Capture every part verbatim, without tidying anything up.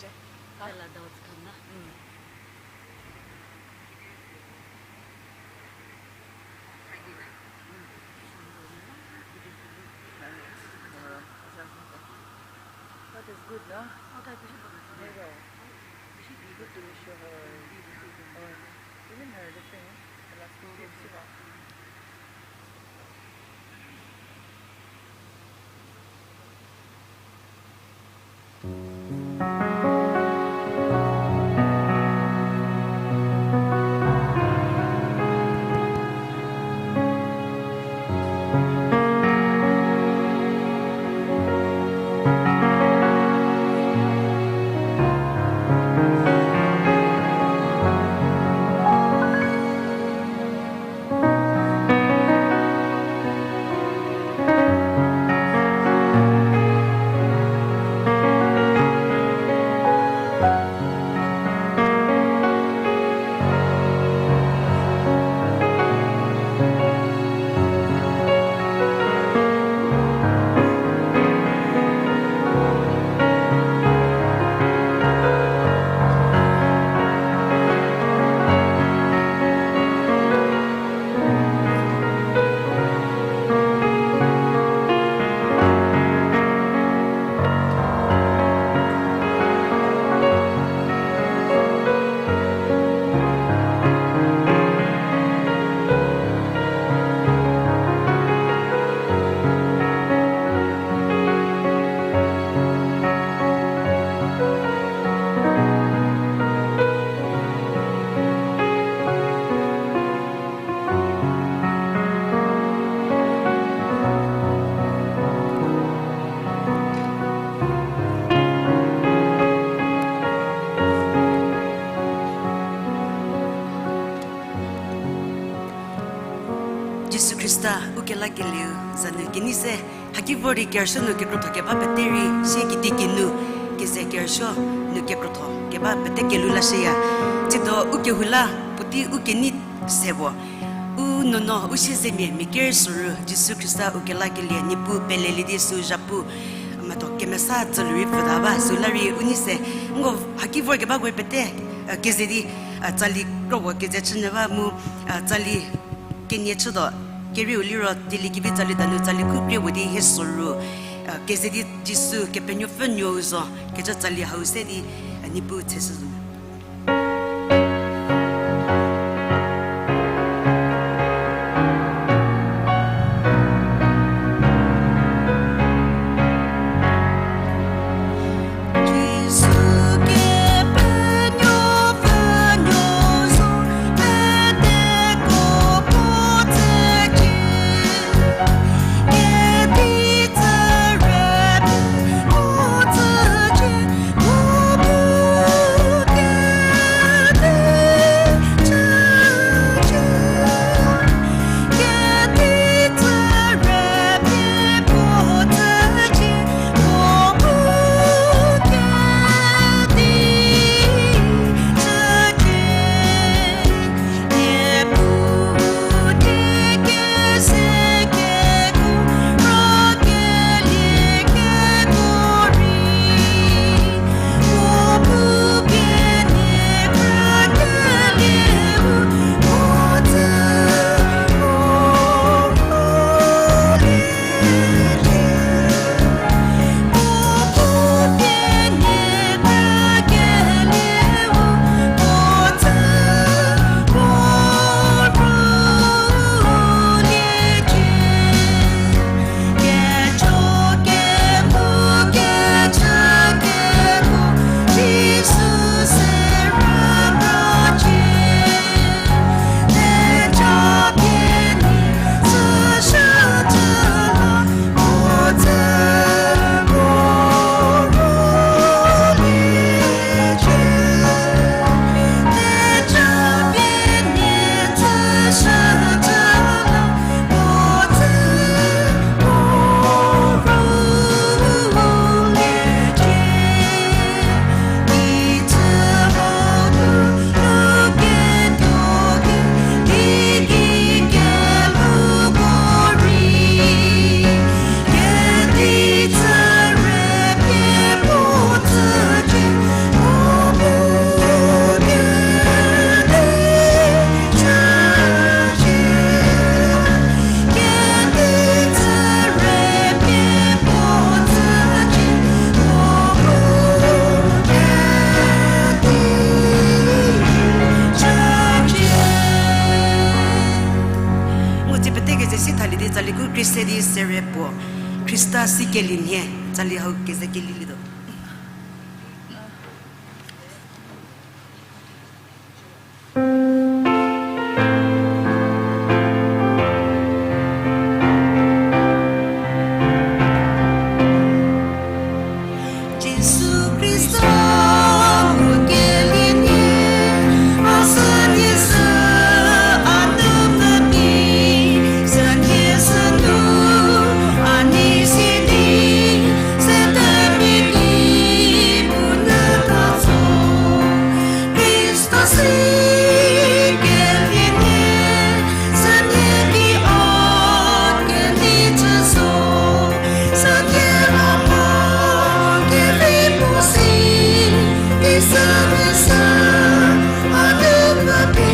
Huh? All adults come, na? Mm. That is good, no? Good to show her. Oh, even her, the thing, the last two weeks, you know. Jisu Khrista, u kelakelieu za nu kenei se, haki vor di kerüsuo nu kekrotho keba pete rei, sie kitiekinu keze kerüsuo nu kekrotho keba pete kelhou lashüya. Tsiedo u kehou la puotei u kenei se puo, u nuonuo u siezemia mia ker soru, Jisu Khrista u kelakelie Niepuu pelelie di süu zhapu, medo kemesa tsülu rei pfüta ba, süla rei u nei se, nko haki vor keba puoe pete, keze di, tsali kro puo keze chünyü ba mu, tsali kenie chütuo, kerieu liro dieliekevi tsali danu tsali khu krie puo di hie soru, keze di Jisu Kepenuopfü nuou zo kecü tsali hau se di, Niepuu tseshü zo. Puo, Khrista sikelie nhie, tsali hau keze kelielietuo. Jisu Khrista, u kelie nhie, a sü nie sü, a nu mvü pie, sü nie sü nu, a nei si di, sü tepie ki, u nu ta zo. Khrista si kelie nhie, sü nie ki a kenei chü zo, sü nie a mo kevi puo si, di sü nie sü a nu mvü pie,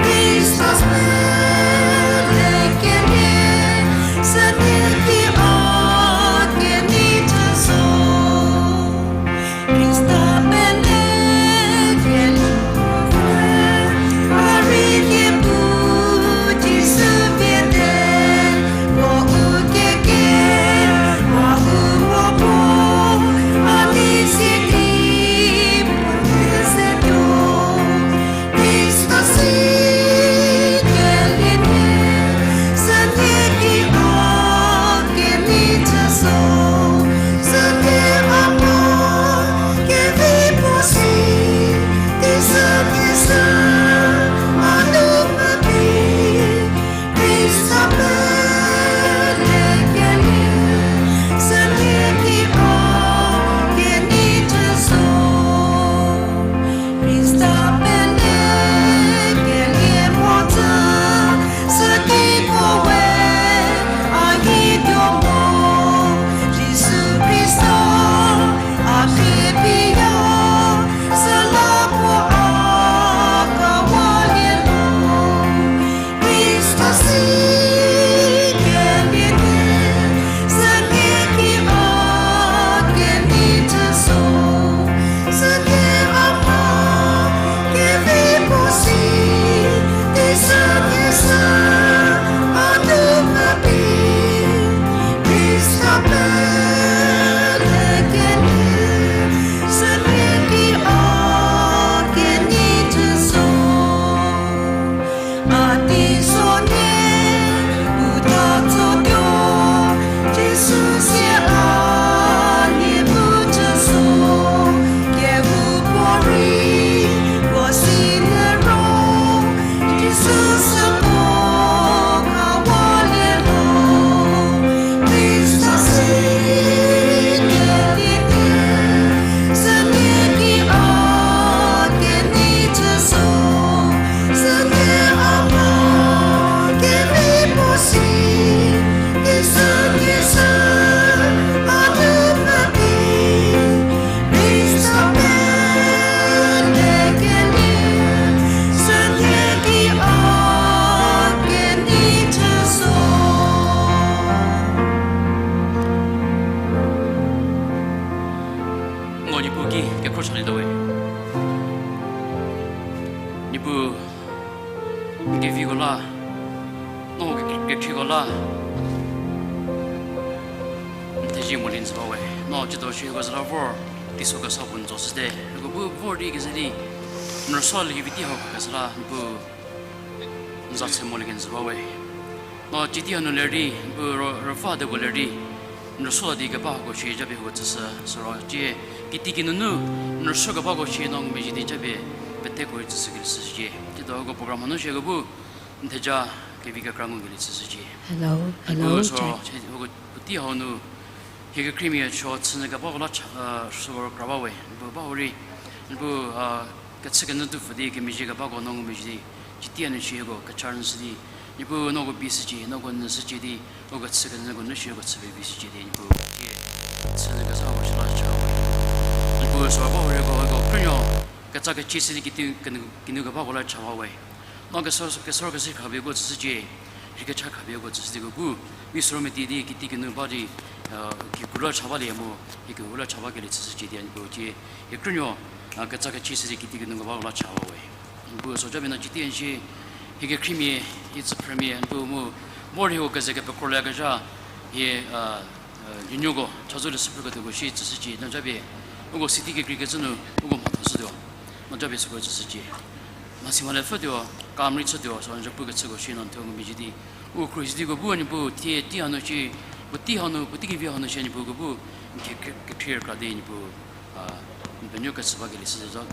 Khrista si kelie nhie, sü nie ki a kenei chü zo. Khrista pele kelie, a rei kiepu Jisu pie te, puo u keke, puo u puo puo, a nei si di, puo nie se tuo. Khrista si kelie nhie, sü nie ki a kenei chü zo, sü nie a mo kevi puo si, di sü nie sü a nu mvü pie, Khrista pele kelie, sü nie ki a kenei chü zo. Khrista pele kelie mhodzü, sü kiko we a gei tuo mo. Jisu Khrista a pie pie ya, süla puo a kawalie lo. Khrista si kelie nhie, sü nie ki a kenei chü zo, sü nie a mo kevi puo si, di sü nie sü a nu mvü pie, Khrista pele kelie, sü nie ki a kenei chü zo. A teiso nie, u ta tso tuo, Jisu sie a nie bu chü zo, kehoupuorei puo si liro, Jisu sü puo kawalie lo. Khrista si kelie nhie, sü nie ki a kenei chü zo, sü nie a mo kevi puo si, di sü nie sü a nu mvü pie, Khrista pele kelie, sü nie ki a kenei chü zo. Ngo Niepuu ki kekhro chalietuo we. Niepuu, n keviko la, no ke-, kekhriko la n thezie molie n tsü ba we. No tsiedo shiko züla vor, teiso kesa puo n tso shüte. Niepuu bu vor di keze di n rüsuolie kevi tei hau kesa la, Niepuu n za chü molie kenjü ba we. No tsie tei hanu ler di, Niepuu ro-, rüva de puo ler di n rüsuo di keba hako shie japie hako tsüshü, süro tsie kitiekinu nu n rüsuo kebako shie no ngumezhie di japie peteko rei tsüshükelie chüshücie. Tsiedo hako program hanu shie hako bu n theja kevi kekra ngukelie chüshücie. Hello, hello, Niepuu süro, hako puotei hau nu hie kekhriemia cho chünyü kebako la cha, süko kra ba we, Niepuu ba hurei, Niepuu, kechükenyü tuopfü di kemezhie kebako no ngumezhie di, tsie tei hanu shie hako kecha rünyüshü di, Niepuu noko bi shücie, noko nyüshücie di, noko chükenyüko nu shie hako chü pevi shücie di, Niepuu tsie chünyü kezha hako shie la cha we. Niepuu süko ba hurei hako, hako krünuo ketsa kechie shü di kitiekinu, kinu kebako la cha ba we. No kesor, kesor kesi khapie uko tsüshücie, rhei kecha khapie uko tsüshü di uko bu, mi süro meti di kitiekinu ba di, kikru la cha balie mu, kikru la cha bakelie chüshücie di, Niepuu tsie hie krünuo ketsa kechie shü di kitiekinu kebako la cha ba we. Niepuu süu japie no tsie tei hanu shie, hie kekhriemia, hie tsüphrümia, Niepuu mu, vor hie hako keze kepekrolie kezha, Hie, a, a, nuonuoko chazou leshü phrüketuoko shi tsüshücie, no japie uko city kekreikecü nu uko mhatho shütuo, no japie süko tsüshücie. Mhasi mhale pfhütuo, kamri chütuo, süu zhapu kechüko shi no thuo ngumezhie di, u khruohi di uko bu Niepuu thie tei hanu shi, puotei hanu, puotei kevi hanu shi Niepuu uko bu n khe, khe, kekhrie kra di Niepuu, a, n penuo kechü bakelie shüzo,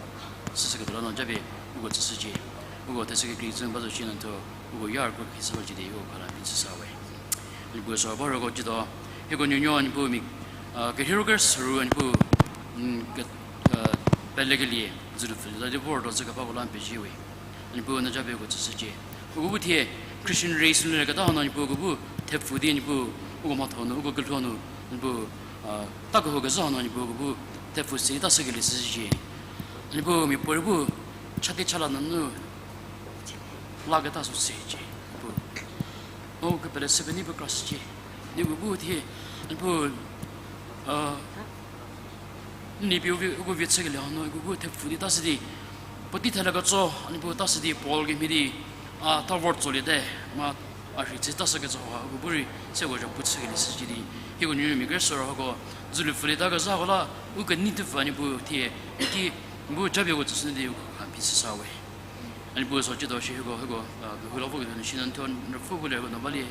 süsüketuo la no japie uko tsüshücie. Uko thechü kekreikecü ba zo shi no thuo, uko yar ko khishü bacie di uko khala phi chüsa we. Niepuu süu ba roko cütuo, hieko nuonuo Niepuu mia, a, kerheiro kerüsüru Niepuu, n, ke, a, pelekelie dzülu pfhülie ta di vor do zhü kebako la n pezie we. Niepuu no japie uko tsüshücie. Uko bu thie Christian race nu leketa hanu Niepuu uko bu thepfu di Niepuu uko mhatho nu, uko kelhou nu, Niepuu, a, ta kehoukezhü hanu Niepuu uko bu thepfu se di ta shükelie shücie. Niepuu miapuorei bu chati chala nunu laketa sü secie, Niepuu. No kepele se penuo bu kra shücie. Niepuu bu thie, Niepuu, a, n nei pie uko vi, uko vie chükelie hanu, uko bu thepfu di ta shü di, puotei thela ketso, Niepuu ta shü di Paul kemhie di, a, ta vor tsoliete, ma a rhei chü ta shükecü ha, uko bu rei se uko zhapu chükelie shücie di, hieko nuonuo mia kerüsüru hako, dzülu pfhülie ta kezhü hako la, u kenei tepfü Niepuu thie, n ki, bu japie uko tsüshü di uko kha phi chüsa we. A Niepuu süu cütuo shi hieko, hieko, a, kehou la voketuo nu shi no thuo n rüpfü bu lerko no balie,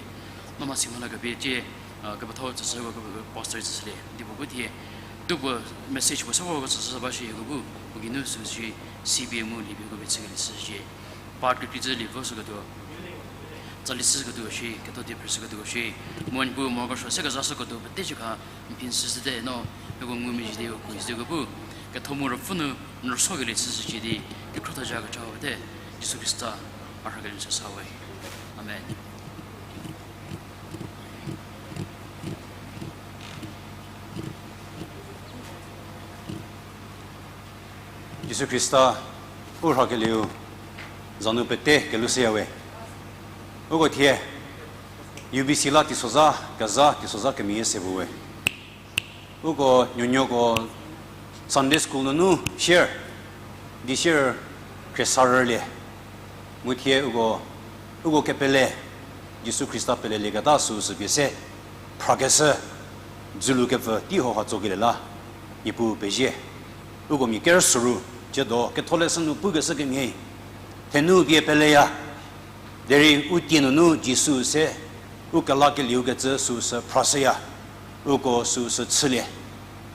no mhasi mhala kepie cie, a, kepethau tsüshü ko, ke, ke pastor tsüshülie, di puo bu thie, tuo puo message puo se vorko tsüshü ba shi hieko bu, puo geinu sü shi, sipie mu liepie uko vie chükelie shücie. Part kekreikecü lie vo shüketuo, tsali shüketuo shi, ketho di phrüshüketuo shi, mu Niepuu morokesuo se kezashüketuo pete shi kha, n phi n süshüte no, hieko ngumezhie di, uko isi di uko bu, ketho mu ruopfü nu, n rüsuokelie chüshücie di, kekhro thazha kecha pete, Jisu Khrista, a rhakelie chüsa we. Amen. Jisu Khrista, u rhakelieu, za nu pete kelhou shüya we. Uko thie, U B C la teisozha, kezha, teisozha kemeyie se pu we. Uko nuonuoko Sunday school nunu share, di share khriesarülie. Mu thie uko, uko kepele, Jisu Khrista pelelieketa süu sü pie se, phrakeshü, dzülu kepfü tei hau ha tsokelie la, Niepuu pezie. Uko mia kerüsüru, ciedo ketholeshü nu pukeshü kemhie, thenu pie peleya. Derei u tie nunu Jisu se, u kelakelieu kecü süu sü phrashüya, uko süu sü chülie,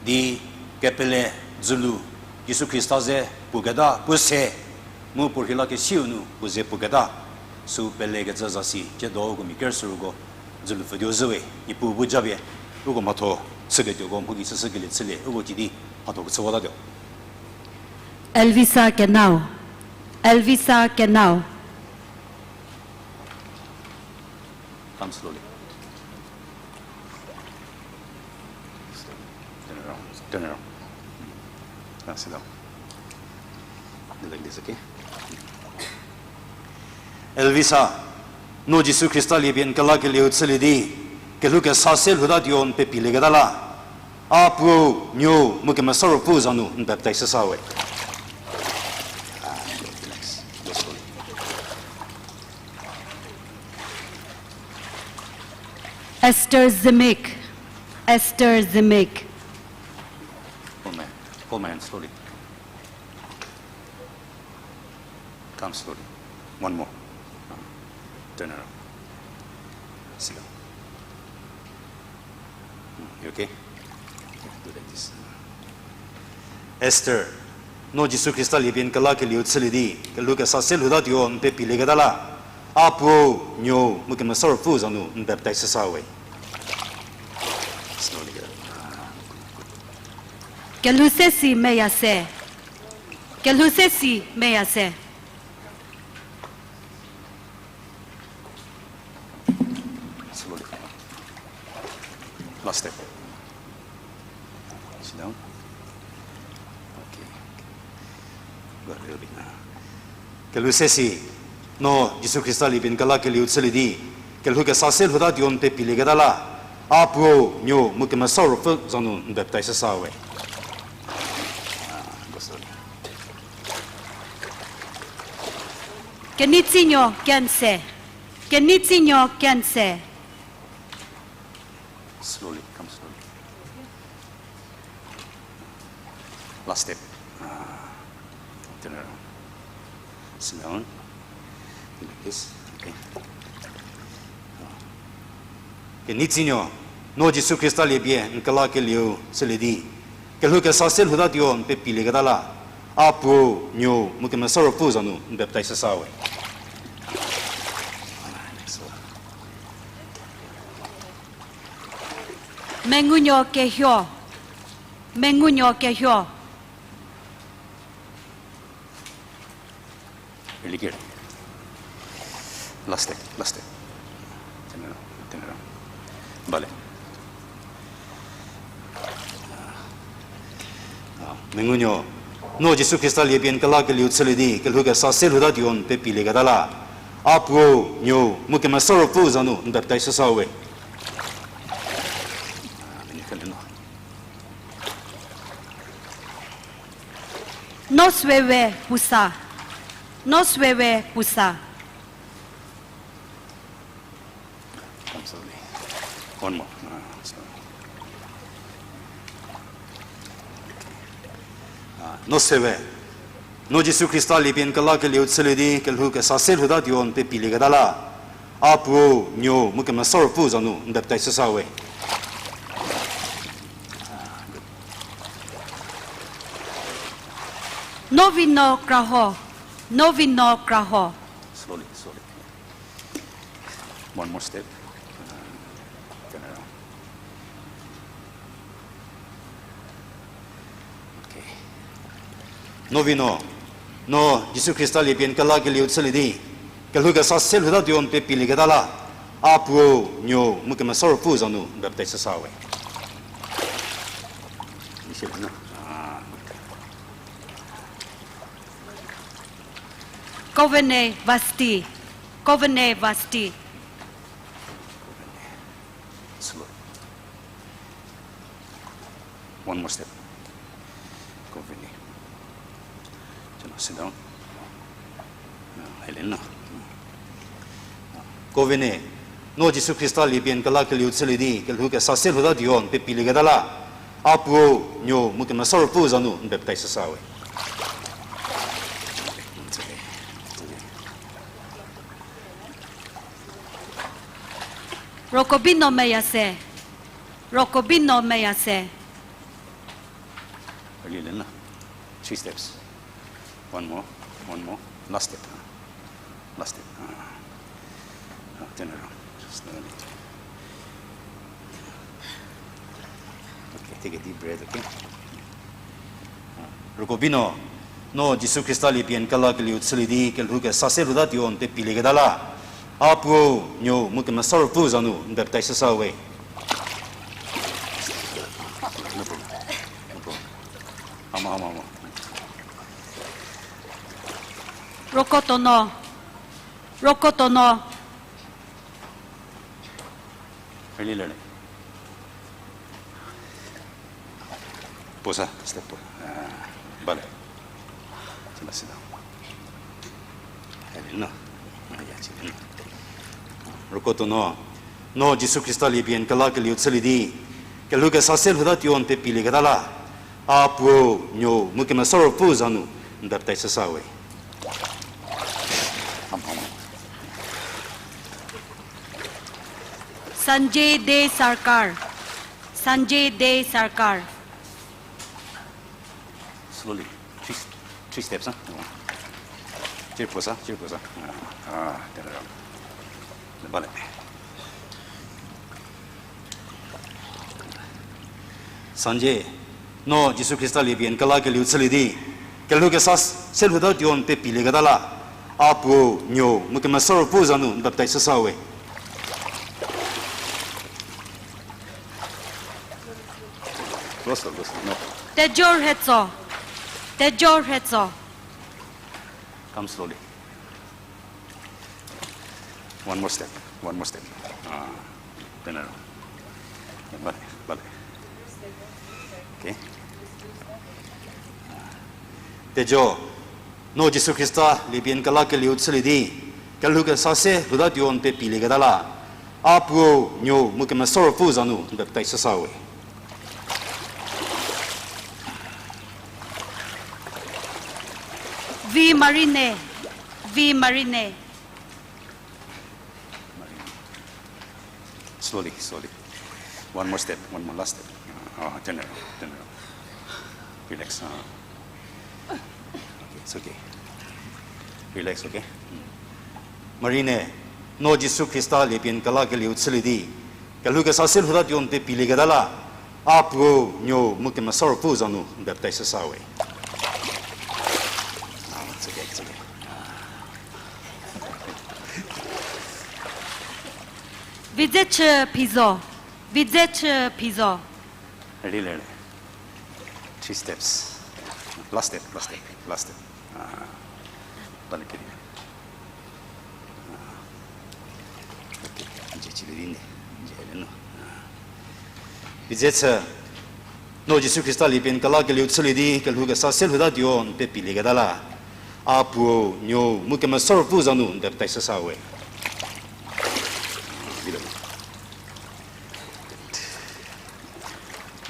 di kepele dzülu, Jisu Khrista ze puo keta puo se, mu puo rheilakesiu nu puo ze puo keta, süu pelekecü zasi ciedo uko mia kerüsüruko dzülu pfütuo zhüwe, Niepuu bu japie, uko mhatho chüketuoko mho gei chüshükelie chülie, uko cidi mhatho kechüwatatuo. Elvisa Kenau. Elvisa Kenau. Come slowly. Turn around. Turn around. Now sit down. Like this, okay? Elvisa, no Jisu Khrista liepie n kelakelieu chülie di, kelhou kesa se lhoutatuo n pepilieketa la, A Puo, Nuou, mu Kemesa Ruopfü za nu n baptize shüsa we. Esther Zimik. Esther Zimik. Hold my, hold my hand slowly. Come slowly. One more. Turn around. Sit down. Hmm, you okay? Yeah, do like this. Esther, no Jisu Khrista liepie n kelakelieu chülie di, kelhou kesa se lhoutatuo n pepilieketa la, A Puo, Nuou, mu Kemesa Ruopfü za nu n baptize shüsa we. Kelhou se si meya se. Kelhou se si meya se. Last step. Sit down. Okay. Go a little bit now. Kelhou se si, no Jisu Khrista liepie n kelakelieu chülie di, kelhou kesa se lhoutatuo n pepilieketa la, A Puo, Nuou, mu Kemesa Ruopfü za nu n baptize shüsa we. Keneitsinuo Kense. Keneitsinuo Kense. Slowly, come slowly. Last step. Ah, turn around. Sit down. Like this. Okay. Ah. Kenei tsinuo, no Jisu Khrista lie pie n kelakelieu chülie di, kelhou kesa se lhoutatuo n pepilieketa la, A Puo, Nuo, mu Kemesa Ruopfü za nu n baptaiz shüsa we. Mengunuo Kehuo. Mengunuo Kehuo. Really good. Last step, last step. Turn around, turn around. Bale. Ah, mengunuo, no Jisu Khrista lie pie n kelakelieu chülie di, kelhou kesa se lhoutatuo n pepilieketa la, A Puo, Nuo, mu Kemesa Ruopfü za nu n baptaiz shüsa we. Ah, mengunuo. No süwe we pusa. No süwe we pusa. I'm sorry. One more. Ah, sorry. Ah, no süwe. No Jisu Khrista lie pie n kelakelieu chülie di, kelhou kesa se lhoutatuo n pepilieketa la, A Puo, Nuo, mu Kemesa Ruopfü za nu n baptaiz shüsa we. No vi no kraho. No vi no kraho. Slowly, slowly. One more step. Uh, turn around. Okay. No vi no, no Jisu Khrista lie pie n kelakelieu chülie di, kelhou kesa se lhoutatuo n pepilieketa la, A Puo, Nuo, mu Kemesa Ruopfü za nu n baptaiz shüsa we. Kovene vasti. Kovene vasti. Slow. One more step. Kovene. Sit down. Kovene, no Jisu Khrista lie pie n kelakelieu chülie di, kelhou kesa se lhoutatuo n pepilieketa la, A Puo, Nuo, mu Kemesa Ruopfü za nu n baptaiz shüsa we. Rokobino Meyase. Rokobino Meyase. Early lena. Three steps. One more. One more. Last step. Last step. Turn around. Slowly. Okay, take a deep breath, okay? Rokobino, no Jisu Khrista lie pie n kelakelieu chülie di, kelhou kesa se lhoutatuo n pepilieketa la, A Puo, Nuo, mu Kemesa Ruopfü za nu n baptaiz shüsa we. Rokotono. Rokotono. Puo sa, step puo. Bale. Sila sila. Rokotono, no Jisu Khrista lie pie n kelakelieu chülie di, kelhou kesa se lhoutatuo n pepilieketa la, A Puo, Nuo, mu Kemesa Ruopfü za nu n baptaiz shüsa we. Sanjay De Sarkar. Sanjay De Sarkar. Slowly. Three, three steps, huh? Chir puo sa, chir puo sa. Bale. Sanjay, no Jisu Khrista lie pie n kelakelieu chülie di, kelhou kesa se lhoutatuo n pepilieketa la, A Puo, Nuo, mu Kemesa Ruopfü za nu n baptaiz shüsa we. Tejo Rhetso. Tejo Rhetso. Come slowly. One more step. One more step. Bale, bale. Okay. Tejo, no Jisu Khrista lie pie n kelakelieu chülie di, kelhou kesa se lhoutatuo n pepilieketa la, A Puo, Nuo, mu Kemesa Ruopfü za nu n baptaiz shüsa we. Vi Marine, Vi Marine. Slowly, slowly. One more step, one more last step. Uh, uh, turn around, turn around. Relax. Uh. Okay, it's okay. Relax, okay? Mm. Marine, no Jisu Khrista liepie n kelakelieu chülie di, kelhou kesa se lhouta tuo n pepilieketa la, A Puo, Nuo, mu Kemesa Ruopfü za nu n baptaiz shüsa we. Ah, it's okay, it's okay. Vidze chü phizo. Vidze chü phizo. Ready, ready. Three steps. Last step, last step, last step. Ah. Bale kiri. Ah. Okay, nje chili di nde. Nje le no. Ah. Vidze chü. No Jisu Khrista liepie n kelakelieu chülie di, kelhou kesa se lhouta tuo n pepilieketa la, A Puo, Nuo, mu Kemesa Ruopfü za nu n baptaiz shüsa we.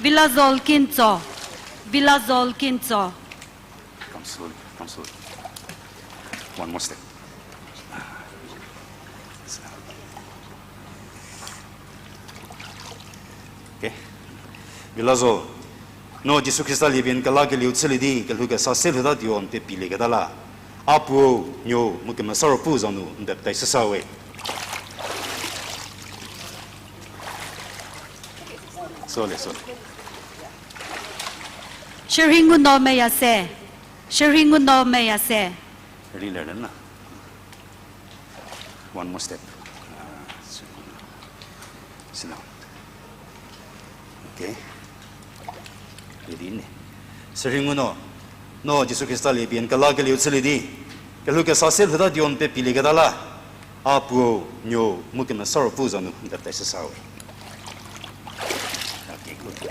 Vilazol Kintso. Vilazol Kintso. Come slowly, come slowly. One more step. Okay. Vilazol, no Jisu Khrista liepie n kelakelieu chülie di, kelhou kesa se lhouta tuo n pepilieketa la, A Puo, Nuo, mu Kemesa Ruopfü za nu n baptaiz shüsa we. Sole, sole. Shürhinguno Meyase. Shürhinguno Meyase. Ready, learn na. One more step. Ah, sit down. Okay. Ready ne. Shürhinguno, no Jisu Khrista liepie n kelakelieu chülie di, kelhou kesa se lhouta tuo n pepilieketa la, A Puo, Nuo, mu Kemesa Ruopfü za nu n baptaiz shüsa we. Okay, good.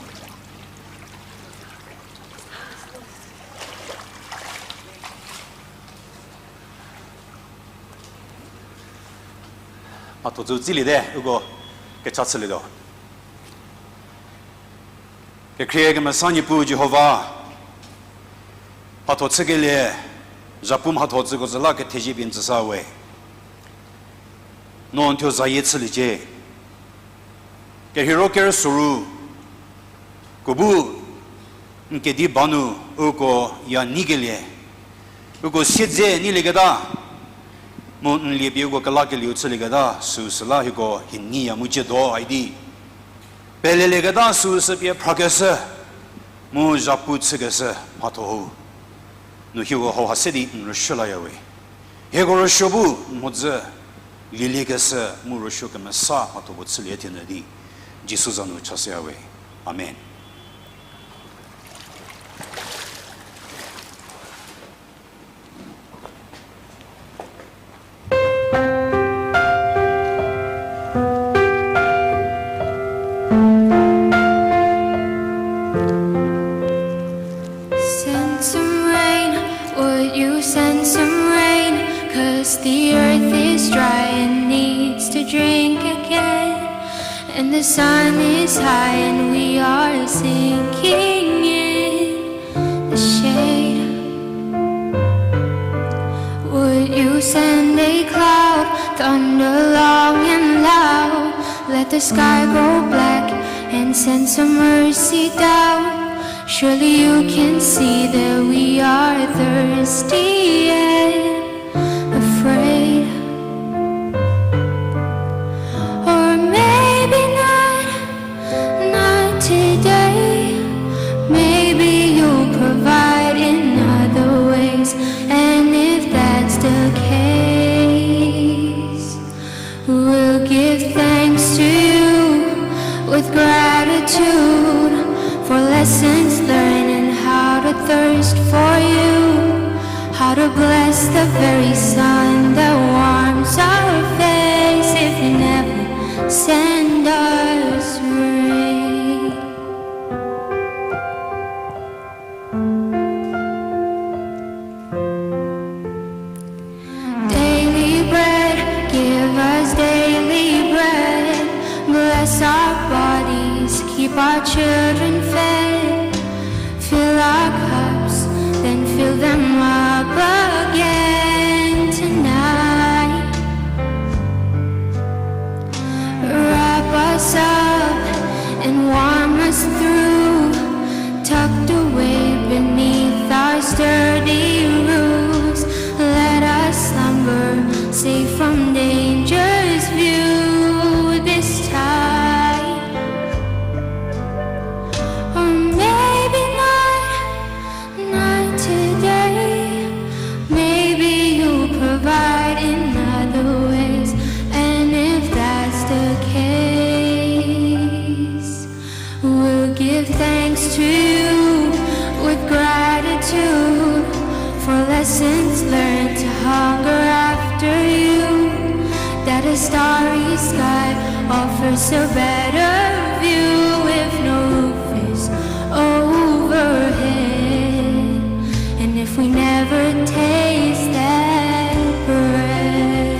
Mhatho tsü tsiliete, uko kecha chülietuo. Kekhrie kemesa Niepuu Jihova, mhatho chükelie, zhapu mhatho tsüko zü la kethezie pie n tsüsa we. No n thuo zayie chüliecie. Kerheiro kerüsoru, ko bu n kedi ba nu uko ya neikelie, uko siedze neilieketa, mu n liepie uko kelakelieu chülieketa, süu süla hieko hienie ya mu ciedo idi pelelieketa süu sü pie phrakeshü, mu zhapu chükeshü mhatho hau, nu hieko hau ha se di n rüsuo laya we. Hieko rüsuo bu n mhodzü lieliekeshü mu rüsuo kemesa mhatho puo chülie thienyü di, Jisu za nu chashüya we. Amen. Send some rain, would you send some rain? 'Cause the earth is dry and needs to drink again. And the sun is high and we are sinking in the shade. Would you send a cloud, thunder long and loud? Let the sky go black and send some mercy down. Surely you can see that we are thirsty and afraid. Or maybe not, not today. Maybe you'll provide in other ways. And if that's the case, we'll give thanks to you with gratitude for lessons learned and how to thirst for you, how to bless the very sun that warms our face if you never send us rain. Daily bread, give us daily bread. Our children fed, fill our cups, then fill them up again tonight. Wrap us up and warm us through, tucked away beneath our sturdy roofs. Let us slumber safe from danger's view this time. Or maybe not, not today. Maybe you'll provide in other ways. And if that's the case, we'll give thanks to you with gratitude for lessons learned to hunger after you. That a starry sky offers a better view if no roof is overhead, and if we never taste that bread.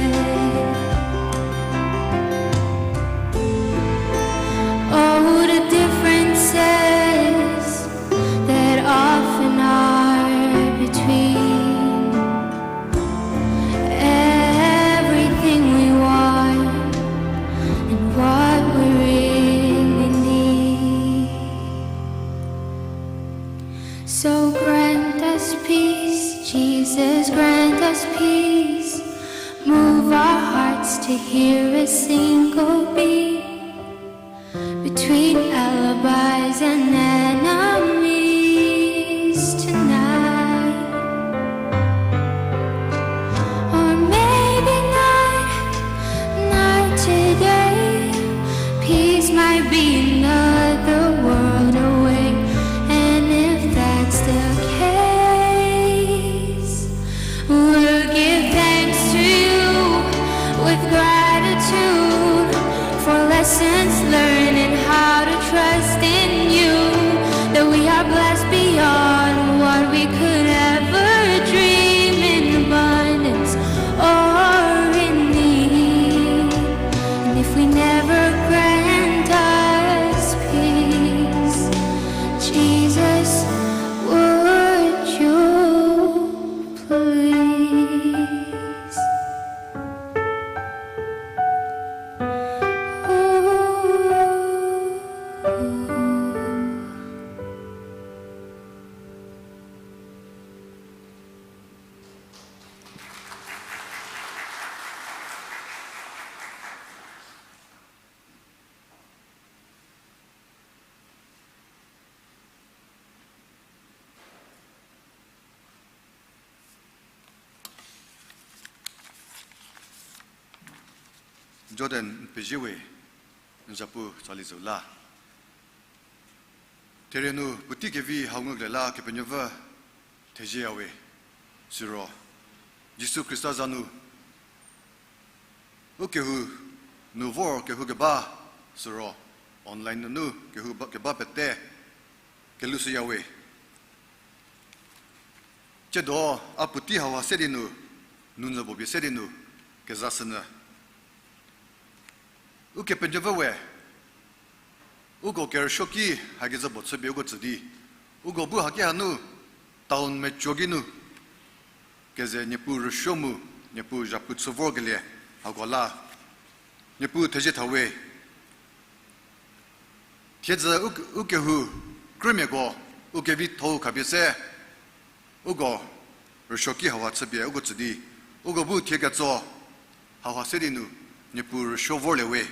Oh, the differences that often are between everything we want and what we really need. So grant us peace, Jesus, grant us peace. Move our hearts to hear a single beat between alibis and enemies tonight. Or maybe not, not today. Peace might be another world away. And if that's the case, we'll give thanks to you with gratitude for lessons learned and how to trust in you, that we are blessed beyond what we could ever dream in abundance or in need. And if we never grant us peace, Jesus, would you please? Jordan n pezie we, n zapu tsali zhü la. Therie nu puotei kevi hau ngukelie la Kepenuopfü thezieyawe, siro Jisu Khrista za nu ukehou nu vor kehou keba, siro online nunu kehou ba, keba pete kelushüyawe. Tsiedo a puotei hauha se di nu, nu nyü puo pie se di nu kezashünyü. Ukepenuopfü we, uko kerüsuoki hakezhü puo chüpie uko tsü di, uko bu haki hanu town meco ki nu keze Niepuu rüsuo mu, Niepuu zhapu chü vorkelie hako la Niepuu thezie thawe. Thiedzü u, ukehou krümiako, ukevitho-u khapie se uko rüsuoki hauha chüpie uko tsü di, uko bu thie ketso hauha se di nu Niepuu rüsuo vorlie we.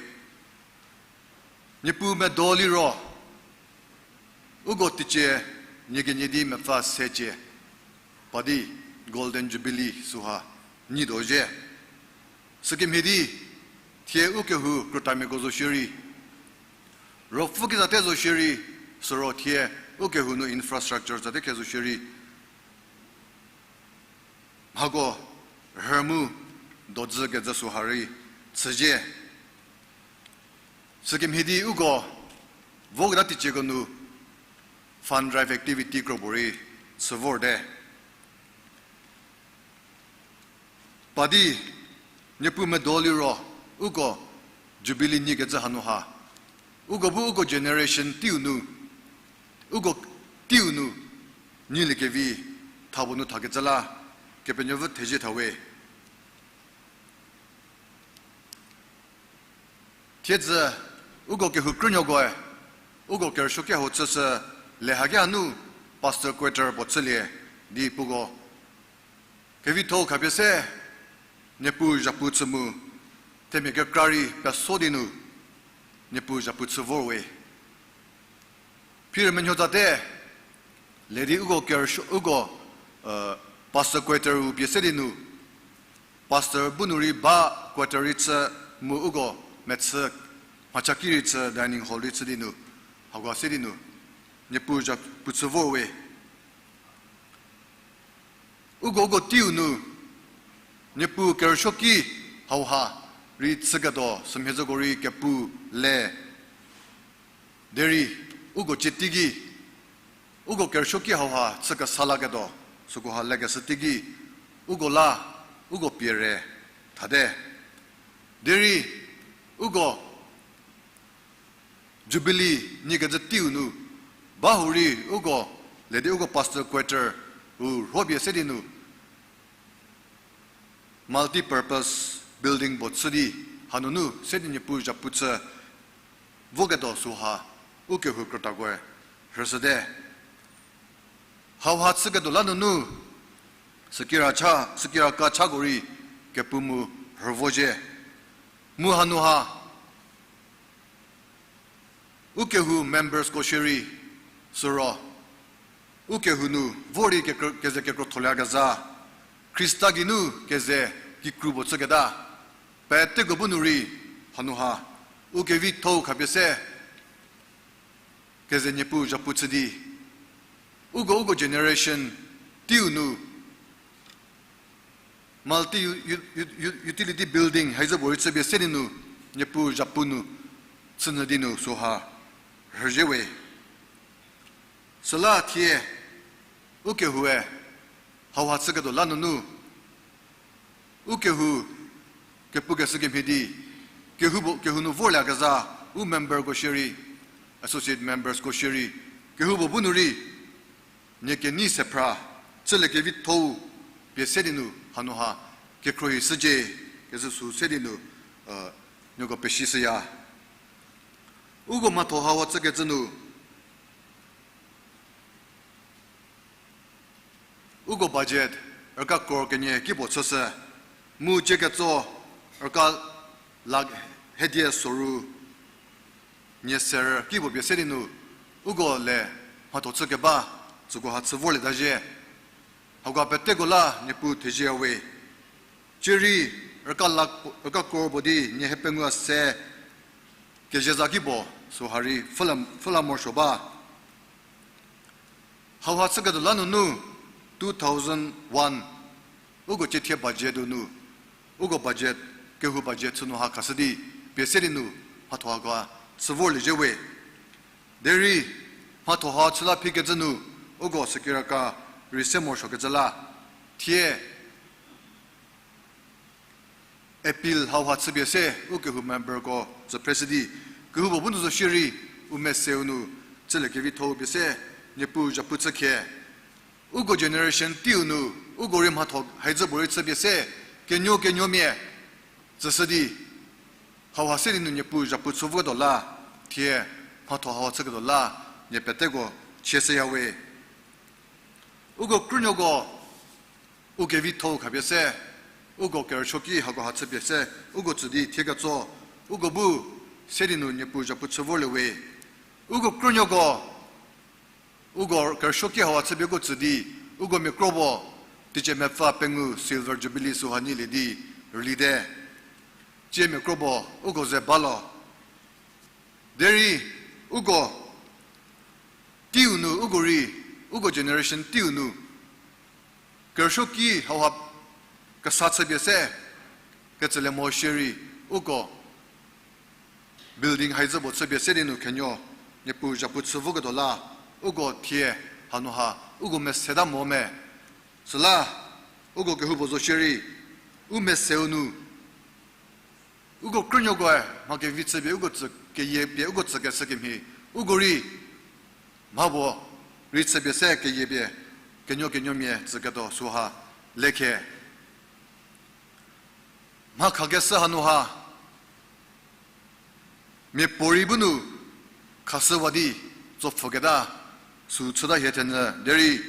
Niepuu medo liro uko teicie nie kenie di mepfü secie pa di Golden Jubilee süha nyi tuo zhie. Sükemhie di thie ukehou krütamiako zo shierei, ruopfü kezate zo shierei, siro thie ukehou nu infrastructure zate khe zo shierei, mhako rhü mu dodzü kecü süha rei chüzhie. Sükemhie di uko voketa teicieko nu fund drive activity kro puorei chü vorte. Pa di Niepuu medo liro uko Jubilee nyikecü hanu ha Uko bu uko generation teiu nu, uko teiu nu, neilie kevi, tha puo nu thakecü la, Kepenuopfü thezie thawe. Thiedzü, uko kehou krünuokoe, uko kerüsuoki hau chüshü le haki hanu pastor quarter puo chülie di puko. Kevitho-u khapie se, Niepuu zhapu chü mu, themia kekra rei peso di nu, Niepuu zhapu chü vor we. Phirü menuo zate, ledi uko kerüsuo, uko, pastor quarter-u pie se di nu, pastor bu nu rei ba quarter rei chü mu uko mechü, mhachaki rei chü dining hall rei chü di nu, hakoha se di nu, Niepuu zhapu chü vor we. Uko uko teiu nu, Niepuu kerüsuoki hauha rei chüketuo sümhie zhüko rei kepu le. Derei, uko cie teiki, uko kerüsuoki hauha chü kesa laketuo, sükoha lekeshü teiki, uko la, uko pie re, thate. Derei, uko Jubilee nyikecü teiu nu, ba hurei uko, ledi uko pastor quarter-u rhopie se di nu, multipurpose building puo chü di, hanunu se di Niepuu zhapu chü voketuo süha, ukehou krütakoe rhüshüte. Hauha chüketuo la nunu, sükira cha, sükira ka chako rei kepu mu rhü vo zhie. Mu hanu ha, ukehou members-ko shierei, süro, ukehou nu vor di kekrü-, keze kekrotholyakezha, Khrista geinu keze kikru puo chüketa, peteko bu nu rei, hanu ha, u kevitho-u khapie se, keze Niepuu zhapu chü di, uko uko generation teiu nu, multi u-, u-, u-, u-, utility building haizü puorei chüpie se di nu, Niepuu zhapu nu, chünyü di nu süha, rhüzhie we. Süla thie, ukehoue, hauha chüketuo la nunu, ukehou, kepukeshü kemhie di, kehou puo, kehou nu vorlyakezha, u member-ko shierei, associate members-ko shierei, kehou puo bu nu rei, nie kenei sephra, chülie kevitho-u, pie se di nu, hanu ha, kekhruohi shücie, kezü sü se di nu, nieko pesishüya. Uko mhatho hauha chükecü nu, uko budget rüka crore kenie kipuo chüshü, mu cie ketso rüka lakh hedie soru nie serü kipuo pie se di nu, uko le mhatho chükeba, sükoha chü vorlieta zhie. Hakoha peteko la Niepuu thezie we. Cie rei rüka lakh, rüka crore puo di nie hepengou se kezeza kipuo, süha rei pfhüla, pfhüla morosuo ba. Hauha chüketuo la nunu, two thousand one, uko cie thie budget-u nu, uko budget, kehou budget chü nu ha khashü di, pie se di nu, mhatho hakoha chü vorlie zhie we. Derei, mhatho ha chü la phikecü nu, uko sükira ka rei se morosuokecü la, thie, appeal hauha chüpie se, ukehou member-ko tsü phre shü di, kehoupuo bu nu zo shierei, u meseu nu, chülie kevitho-u pie se, Niepuu zhapu chü khe. Uko generation teiu nu, uko rei mhatho haizü puorei chüpie se, kenuo kenuomia, tsüshü di, hauha se di nu Niepuu zhapu chü voketuo la, thie, mhatho hauha chüketuo la, nie peteko, chieshüya we. Uko krünuoko, u kevitho-u khapie se, uko kerüsuoki hakoha chüpie se, uko tsü di thie ketso, uko bu, se di nu Niepuu zhapu chü vorlie we. Uko krünuoko, uko kerüsuoki hauha chüpie uko tsü di, uko mia kro puo, teicie mepfü pengou Silver Jubilee süha nyilie di, rülite. Cie mia kro puo, uko ze balo. Derei, uko, teiu nu, uko rei, uko generation teiu nu, kerüsuoki hauha kesa chüpie se, ketsülie mo shierei, uko, building haizü puo chüpie se di nu khenuo, Niepuu zhapu chü voketuo la, uko thie, hanu ha, uko meseta mo me. Süla, uko kehoupuo zo shierei, u meseu nu, uko krünuokoe mha kevi chüpie uko tsü keyie pie uko tsükeshü kemhie, uko rei mha puo rei chüpie se keyie pie kenuo kenuomia tsüketuo süha lekhe. Mha khakeshü hanu ha, miapuorei bu nu khashüwa di tsopfhüketa sü chüta hie thenyü derei,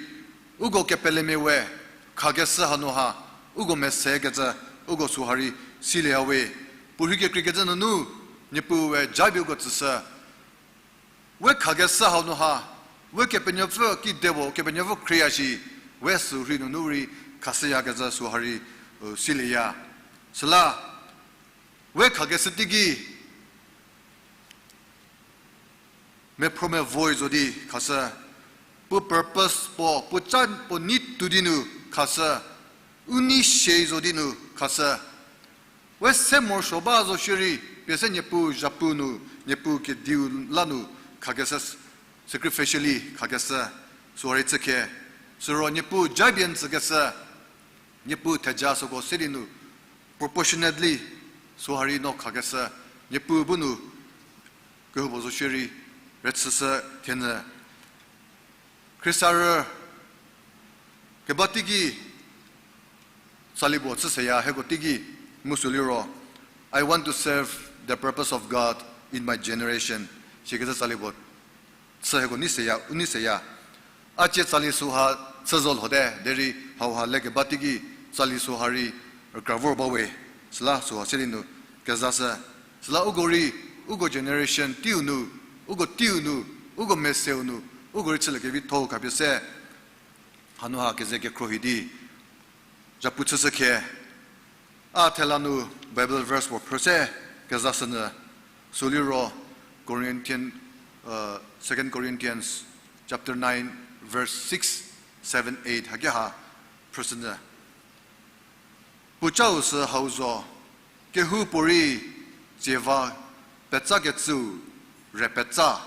uko kepelemia we khakeshü hanu ha, uko mesekecü, uko süha rei silieya we. Puorhi kekreikecü nunu, Niepuu we japie uko tsüshü. We khakeshü hau nu ha, we Kepenuopfü kidepuo, Kepenuopfü khrieya shi, we sü rhei nunu rei khashüyakecü süha rei, u, silieya. Süla, we khakeshü teiki, mephromevoi zo di khashü, puo purpose puo, puo cha puo nei tuo di nu khashü, u nei sie zo di nu khashü. We se morosuo ba zo shierei, pie se Niepuu zhapu nu, Niepuu kediu la nu khakeshü, sacrificially khakeshü, süha rei chükhe. Süro Niepuu japie n tsükeshü, Niepuu theja süko se di nu, proportionately, süha rei no khakeshü, Niepuu bu nu, kehoupuo zo shierei, rüchüshü thenyü. Khristarü keba teiki tsali puo chü seya hieko teiki mu sü liro, I want to serve the purpose of God in my generation. Sikecü tsali puo chü hieko nei seya, u nei seya. A cie tsali süha chü zo lhote, derei hauha le keba teiki tsali süha rei rükra vor ba we, süla süha se di nu kezashü. Süla uko rei, uko generation teiu nu, uko teiu nu, uko meseu nu, uko rei chülie kevitho-u khapie se, hanu ha keze kekhruohi di zhapu chüshü khe. A thela nu Bible verse puo phrü se kezashünyü, sü liro Corinthian, uh, Second Corinthians chapter nine, verse six, seven, eight haki ha phrüshünyü. Puocau sü hau zo, kehoupuorei tsieva petsakecüu re petsa,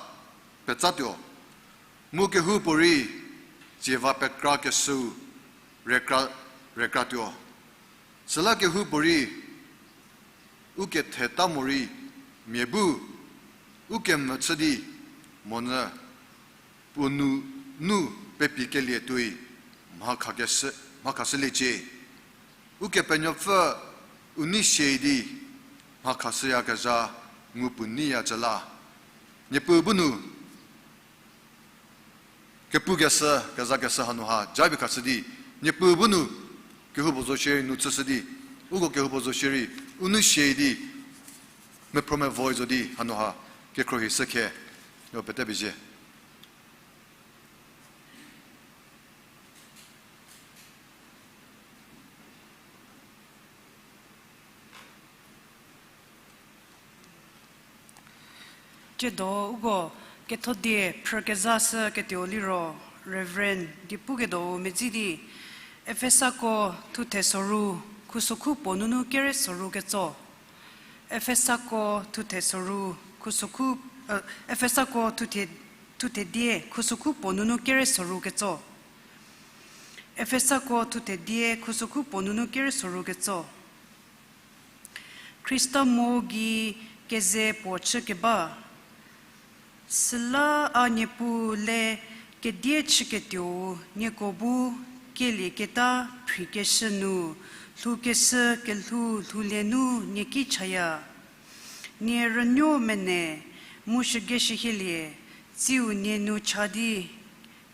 petsatuo. Mu kehoupuorei tsieva pekrakeshüu rekra, rekratuo. Süla kehoupuorei u ketheta morei mia bu u kemvü chü di monyü puo nou nu pepikelie tuoi mha khakeshü, mha khashüliecie. Ukepenuopfü u nei sie di mha khashüyakezha ngu puo neiyacü la. Niepuu bu nu kepukeshü, kezakeshü hanu ha japie khashü di, Niepuu bu nu kehoupuo zo shierei nu chüshü di, uko kehoupuo zo shierei u nei sie di, mephromevoi zo di hanu ha kekhruohi shükhe, no pete pezie. Tsiedo uko kethodie phrükezashüketuo liro Reverend Diepuketuou medzi di, Efesako thuthe soru, khusokhu puo nunu kere soru ketso. Efesako thuthe soru, khusokhu, eh, Efesako thuthe, thuthe die, khusokhu puo nunu kere soru ketso. Efesako thuthe die, khusokhu puo nunu kere soru ketso. Khrista mo gei keze puo chükeba. Süla a Niepuu le kedie chüketuou nieko bu kielieketa phrikeshü nu, lhoukeshü kelhou lhoulie nu nie ki chaya. Nie rünuo mene, mu shügeshühielie, tsiu nie nu cha di,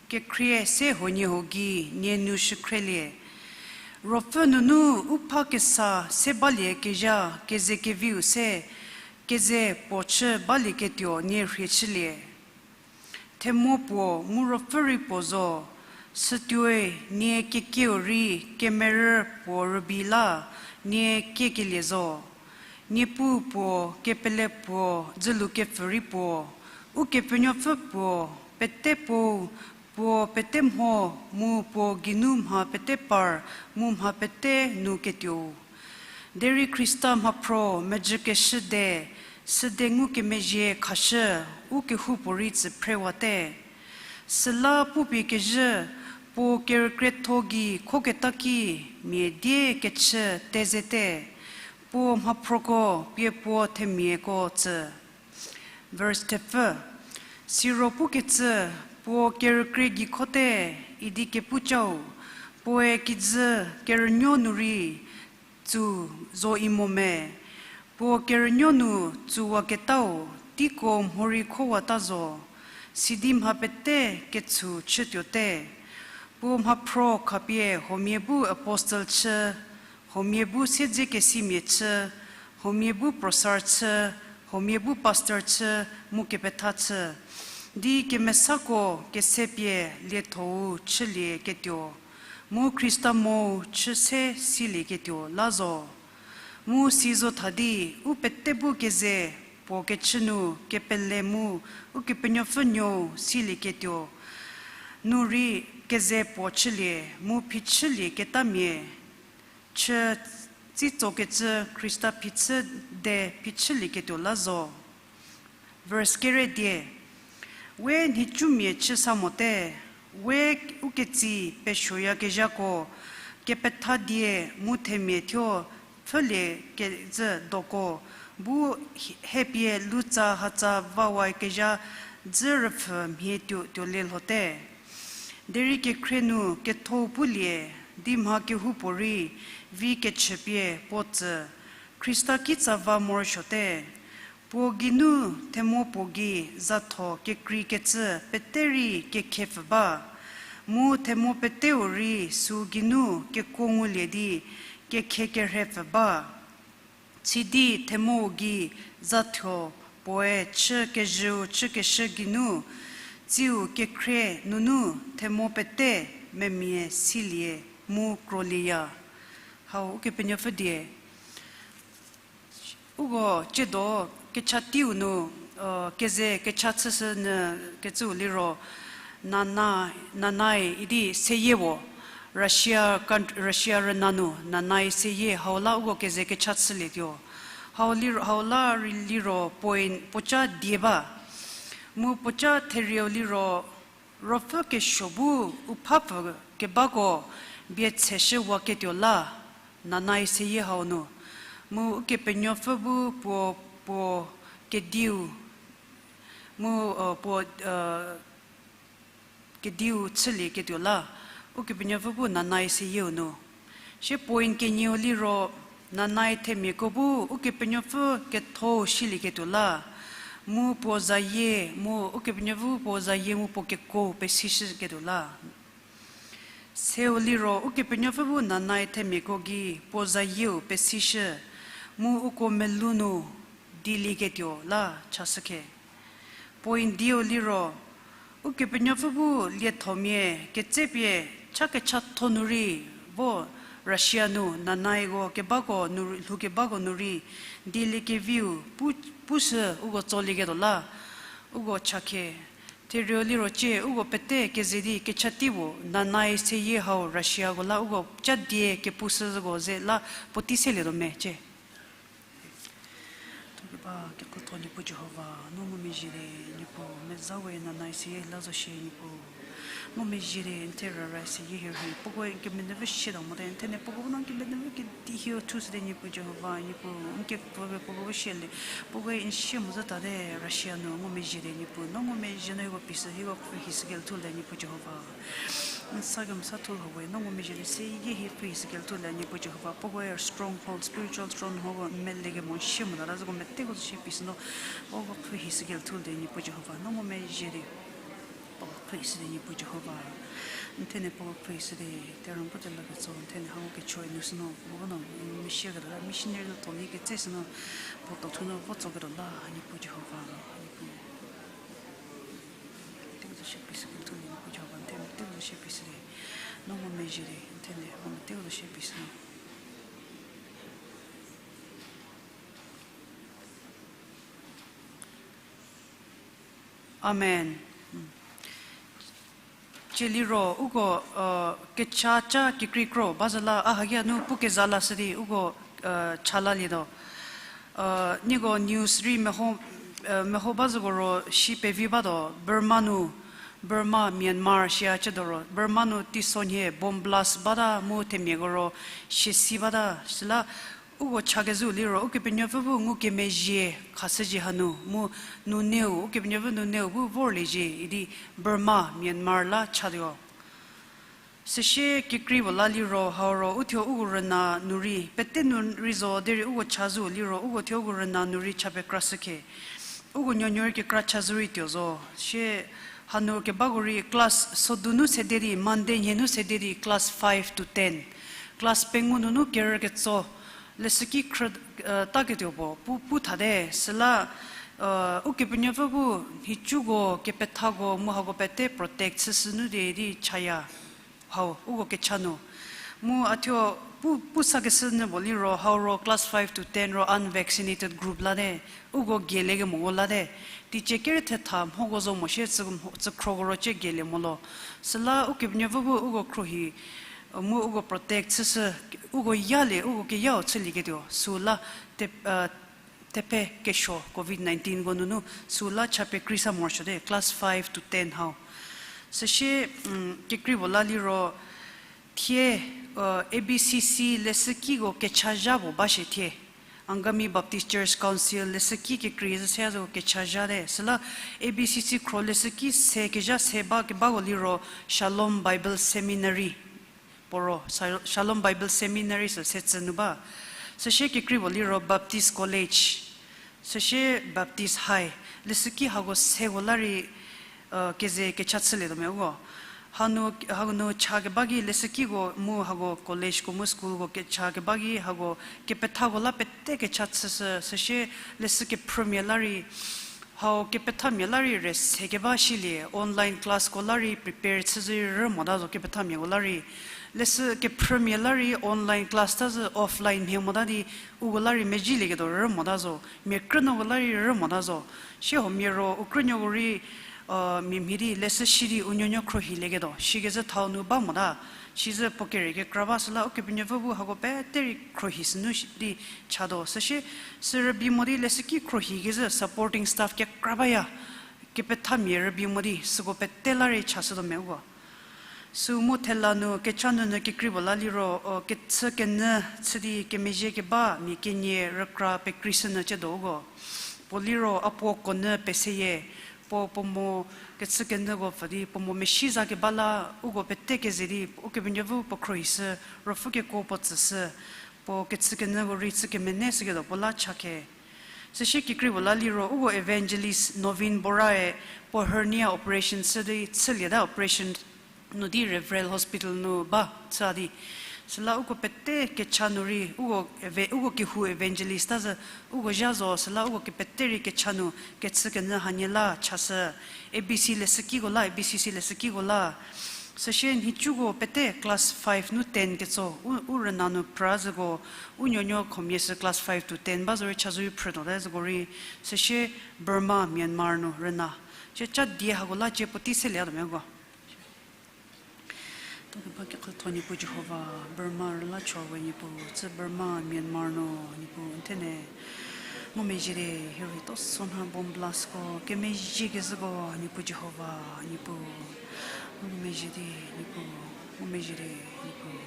kekhrie se huoniehuo gei nie nu shükhrelie. Ruopfü nunu u pha kesa se balie kezha kezekeviu se, keze puo chü balieketuo nie rhie chülie. Themo puo mu ruopfü rei puo zo, sütuoi nie kekieu rei kemerü puo rübei la nie kiekelie zo. Niepuu puo, kepele puo, dzülu kepfü rei puo, Ukepenuopfü puo, pete puou, puo pete mho, mu puo geinu mha pete par, mu mha pete nu ketuou. Derei Khrista mhaphro mejükeshü de, süde ngukemezhie khashü, u kehoupuorei tsü phrewate. Süla pupie kezhü, puo kerükrietho gei khoketa ki, mia die kechü tezete, puo mhaphroko pie puo themiako tsü. Verse thepfü. Siro pukecü, puo kerükrie gei khote, idi kepucau, puoe kijü kerünuo nu rei tsü zo imo me? Puo kerünuo nu tsüwaketau, teiko mhorei khowata zo, sidi mha pete ketshu chütuote. Puo mhaphro khapie huomia bu apostle chü, huomia bu siedzekesimia chü, huomia bu professor chü, huomia bu pastor chü, mu kepetha chü. Di kemesako kesepie lietho-u chülieketuo, mu Khrista mo-u chü se silieketuo la zo. Mu si zo tha di, u pete bu keze puo kechü nu kepele mu Ukepenuopfü nuou silieketuo nu rei keze puo chülie, mu phichülieketamia chü tsitsokecü Khrista phichü de phichülieketuo la zo. Verse kere die. We nhicumia chü sa mote, we u ketsi pesuoyakezhako kepetha die mu themia thuo pfhülie kezhü doko bu hie-, hiepie lutsa hatsa vawakezha dzü rüpfhü mhie tuo tuolie lhote. Derei kekhrie nu ketho-u pulie, di mha kehoupuorei vi kechüpie puo tsü, Khrista kitsa va morosuote. Puo geinu themo puo gei zatho kekreikecü pete rei kekhepfü ba, mu themo peteu rei süu geinu kekuo ngulie di kekhekerhepfü ba. Sidi themou gei zatho puoe chü kezhüu chükeshü geinu, tsiu kekhrie nunu themo pete memia silie mu krolieya. Hau Ukepenuopfü die. Uko tsiedo kecha teiu nu, keze kecha chüshü nyü kecüu liro, Nana, Nanae idi seyie puo, Russia, Russia rüna nu Nanae seyie hau la uko keze kecha chülietuo. Hau la rei liro point puoca die ba. Mu puoca therieu liro, ruopfü kesuo bu u phapfü kebako bie tseshüwaketuo la, Nanae seyie hau nu. Mu Ukepenuopfü bu puo, puo kediu, mu, puo, kediu chülieketuo la, Ukepenuopfü bu Nanae seyieu nu. Sie point kenieu liro, Nanae themiako bu Ukepenuopfü ketho silieketuo la, mu puo zayie, mu Ukepenuopfü puo zayie mu puo kekuo pesishüketuo la. Seu liro Ukepenuopfü bu Nanae themiako gei puo zayieu pesishü, mu uko melou nu dielieketuo la chashükhe. Point dieu liro, Ukepenuopfü bu liethomia ketsepie cha kechatho nu rei vo Russia nu Nanaeko kebako nu, lhoukebako nu rei dieliekeviu pu, pushü uko tsolieketuo la, uko chakhe. Therieu liro cie uko pete keze di kecha tei puo Nanae seyie hau Russiako la uko cha die kepushüko ze la puotei selietuo me cie. Thukeba kekuotho Niepuu Jihova, no ngumezhie di, Niepuu, meza we Nanae seyie la zo shie Niepuu. Ngumezhie di, n the rüra seyie hie rhi, puokoe n kemenuopfü sieta mote, n the ne puoko bu no n kemenuopfü kedi hie thushü di Niepuu Jihova, Niepuu, n kepfü be puoko bu sielie, puokoe n sie mozü tate Russia nu ngumezhie di Niepuu, no ngumezhie no hieko pie sü, hieko pfü hie sü kelthu le Niepuu Jihova. N sa kemesa thu hau we, no ngumezhie di seyie hie pfü hie sü kelthu le Niepuu Jihova, puokoe stronghold, spiritual stronghold ko n mele kemo n sie mota la zoko meteko zo shie pie sü no, puoko pfü hie sü kelthu le Niepuu Jihova, no ngumezhie di puoko pfü hie sü di Niepuu Jihova. N the ne puoko pfü hie sü di, terang puo tela ketso, n the ne hako kechoe nu sü no, puoko bu no, n mesiaketuo la, missionary tho ni ketse sü no, puo tothu no vo tsoketuo la, Niepuu Jihova, Niepuu. Teiu zo shie pie sü kelthu le Niepuu Jihova, n the ne teiu zo shie pie sü di, no ngumezhie di, n the ne, hako teiu zo shie pie sü no. Amen. Tsie liro uko, kecha cha kekreikro ba zü la, a hakia nu pu keza lashü di uko, cha lalietuo. Nieko news rei meho, meho ba züko ro shi pevi batuo, Burma nu, Burma, Myanmar shia chütuo ro, Burma nu teisonhie bomb blast bata mu themiako ro siasi bata, süla Uko chakezhü liro Ukepenuopfü bu ngukemezhie khashüzhie hanu mu nuneu, Ukepenuopfü nuneu bu vorliecie idi Burma, Myanmar la chatuo. Süsie kekrei puo la liro hau ro uthuo uko rüna nu rei, pete nu rei zo derei uko chazhü liro uko thuo uko rüna nu rei cha pekrashü khe. Uko nuonuo rei kekra chazhü rei tuo zo. Sie hanu kebako rei class sodu nu sede di, Monday nhie nu sede di class five to ten. Class pengou nunu kerü ketso leshüki khrü, taketuo puo pu, pu thate, süla, Ukepenuopfü bu nhicuko, kepethako mu hako pete protect chüshü nu di, di chaya. Hau, uko kecha nu. Mu a thuo pu, pu sakeshü nyü puo liro, hau ro class five to ten ro unvaccinated group late, uko geilie kemoko late. Teicie kere thetha mhoko zo mo sie tsü, tsükhroko ro cie geilie molo. Süla Ukepenuopfü bu uko khruohi, mu uko protect chüshü, uko yalie, uko keyau chülieketuo, süla te, thephe kesuo covid nineteen ko nunu, süla cha pekrei sa morosuote, class five to ten hau. Süsie, kekrei puo la liro, thie, A B C C leshükiko kechazha puo ba shie thie. Angami Baptist Church Council leshüki kekrei zü se zo kechazhate. Süla A B C C khro leshüki se kezha se ba kebako liro Shalom Bible Seminary. Puo ro, Sha-, Shalom Bible Seminary sü setsü nu ba. Süsie kekrei puo liro Baptist College. Süsie Baptist High. Leshüki hako seko la rei, keze kecha chülietuo me uko. Hanu, hanu cha keba ki leshükiko mu hako collegeko mu schoolko kecha keba ki hako kepethako la pete kecha chüshü. Süsie leshü kephrümia la rei, hau kepethamia la rei re se keba shilie, online classko la rei prepare chüzhü rü mota zo kepethamiako la rei. Leshü kephrümia la rei online class ta zü offline mhie mota di, uko la rei mezhilieketuo rü mota zo, mia krünuoko la rei rü mota zo. Sie huomia ro u krünuoko rei, mia mhie di leshü shi di u nuonuo khruohilieketuo, shikecü thau nu ba mota. Sizü puo kere kekra ba süla Ukepenuopfü bu hako pete rei khruohi sünu di chatuo. Süsie, sü rübei mo di leshüki khruohi kezhü supporting staff kekra baya. Kepethamia rübei mo di süko pete la rei chashütuo me uko. Sü mu thela nu kecha nunu kekrei puo la liro, kechükenyü chü di kemezhie keba mia kenie rükra pekreishünyü chütuo uko. Puo liro a puo konyü peseyie, puo puo mo kechükenyüko pfü di puo mo mesi za keba la, uko pete keze di Ukepenuopfü puo khruohishü, ruopfü kekuo puo tsüshü, puo kechükenyüko rei chü kemene shüketuo puo la cha khe. Süsie kekrei puo la liro uko evangelist Novin Borae puo hernia operation chü di chülieta operation nu di Referral Hospital nu ba chü di. Süla uko pete kecha nu rei, uko eve-, uko kehou evangelist ta zü, uko zha zo süla uko kepete rei kecha nu kechükenyü hanie la chashü, A B C leshükiko la, A B C C leshükiko la. Süsie nhicuko pete class five nu ten ketso, u, u rüna nu pra züko, u nuonuo khomia sü class five to ten ba zorei chazorei phrütuote züko rei, süsie Burma, Myanmar nu rüna. Cie cha die hako la cie puotei seliatuo meko. Tokeba kekhrütho Niepuu Jihova, Burma rüla cho we Niepuu, tsü Burma, Myanmar nu Niepuu, n thene ngumezhie di, hierei toso nha bomb blastko kemezhie kezhüko Niepuu Jihova, Niepuu, ngumezhie di, Niepuu, ngumezhie di, Niepuu.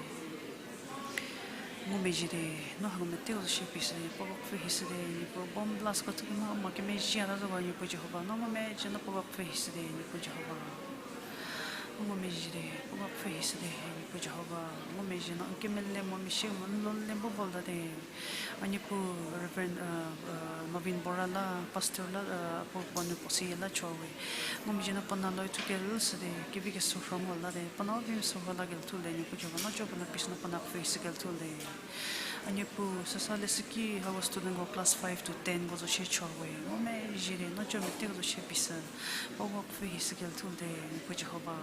Ngumezhie di, no hako meteu zo shie pie shü di, puo kepfü hi shü di, Niepuu, bomb blastko thukemo mo kemezhie ta zoko Niepuu Jihova, no ngumezhie no puo kepfü hi shü di, Niepuu Jihova. Ngumezhie di, puo kepfü hi shü di, Niepuu Jihova. Ngumezhie no n kemele mo meshie mo n lo le bo vola di. A Niepuu, Reverend Novin Bora la, Pastor la, puo puo nu puo siya la cho we. Ngumezhie no puo na loi thukel shü di, kevi kesuo rhongo la di, puo na vi mesuo rho la gei lhou le, Niepuu Jihova, no jo puo na peace no puo na pfü hi shü gei lhou le. A Niepuu, süsa leshüki hako studentko class five to tenko zo shie cho we. Ngumezhie di, no jo meteu zo shie pie shü. Puo kepfü hi shü gei lhou le, Niepuu Jihova.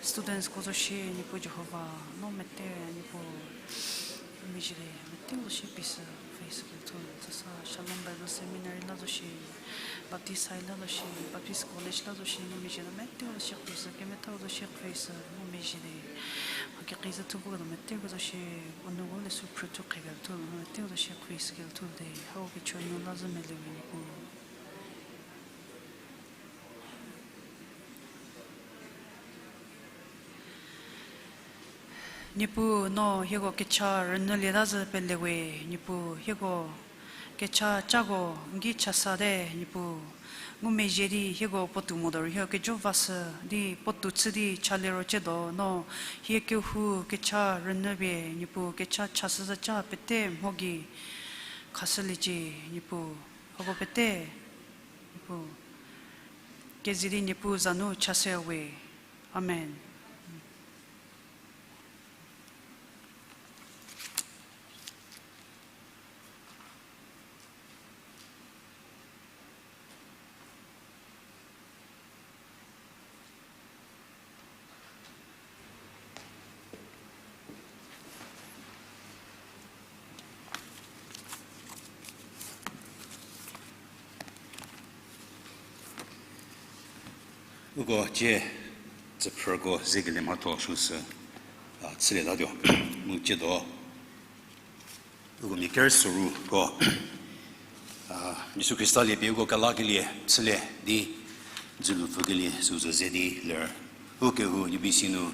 Studentsko zo shie, Niepuu Jihova. No meteu, Niepuu. Ngumezhie di, meteu zo shie pie shü, pfü hi shü gei lhou. Süsa Shalom Bible Seminary la zo shie, Baptist High la zo shie, Baptist College la zo shie, ngumezhie di meteu zo shie pie shü, kemethau zo shie pie shü, ngumezhie di. Mha kekreizü thupuo ketuo meteu zo shie, u nuko le sü phrü thu khe gei lhou, meteu zo shie pie shü gei lhou di, hau kecho nu la zü mele we Niepuu. Niepuu no hieko kecha rünyülieta zhü pelewe, Niepuu hieko kecha cako n ki chasate, Niepuu ngumezhie di hieko puotou mo do ro hieko kejo vashü di puotou chü di chalie ro ciedo no hie kehou kecha rünyüpie, Niepuu kecha chashüzhü ca pete mho gei khashüliecie, Niepuu hako pete, Niepuu keze di Niepuu za nu chashüya we. Amen. Uko cie tsüphrüko zekelie mhatho süsü, a, chülietatuo. Mu ciedo uko mia ker soruko, a, Jisu Khrista lie pie uko kelakelie chülie di dzülu pfükelie süu zo ze di ler. Ukehou U B C nu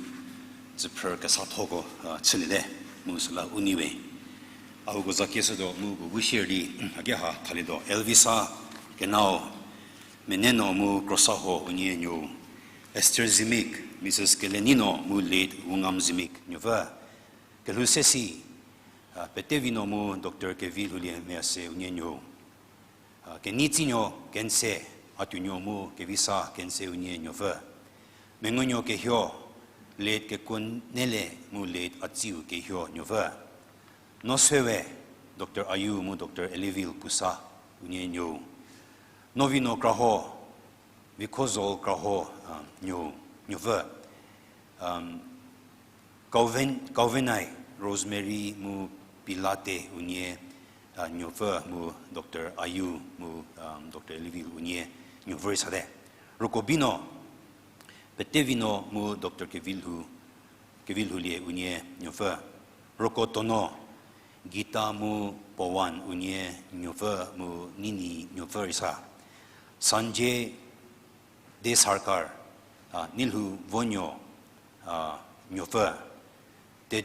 tsüphrü kesathoko, a, chüliete, mu süla u neiwe. A uko za kieshütuo mu uko bu share di, a, keha thalietuo. Elvisa Kenao, Meneno mu Krosaho unie nuou. Esther Zimik, Mrs. Kelenino mu late Wungam Zimik nuopfü. Kelhou sesi, a, Petevino mu Doctor Kevilhoulie Mease unie nuou. A, Keneitsinuo Kense, Atuonuo mu Kevisa Kense unie nuopfü. Mengunuo Kehuo, late Kekonele mu late Atsiu Kehuo nuopfü. Nosewe, Doctor Ayu mu Doctor Elivil Pusa unie nuou. Novino Kraho, Vikhozol Kraho, a, nuou, nuopfü. Kauven-, Kauvenai Rosemary mu Pilate unie, a, nuopfü mu Doctor Ayu mu, a, Doctor Elivil unie nuopfü rei sate. Rokobino, Petevino mu Doctor Kevilhou, Kevilhoulie unie nuopfü. Rokotono, Gita mu Pawan unie nuopfü mu Nini nuopfü rei sa. Sanjay Desarkar, a, Nilhou Vonuo, a, nuopfü. Te-,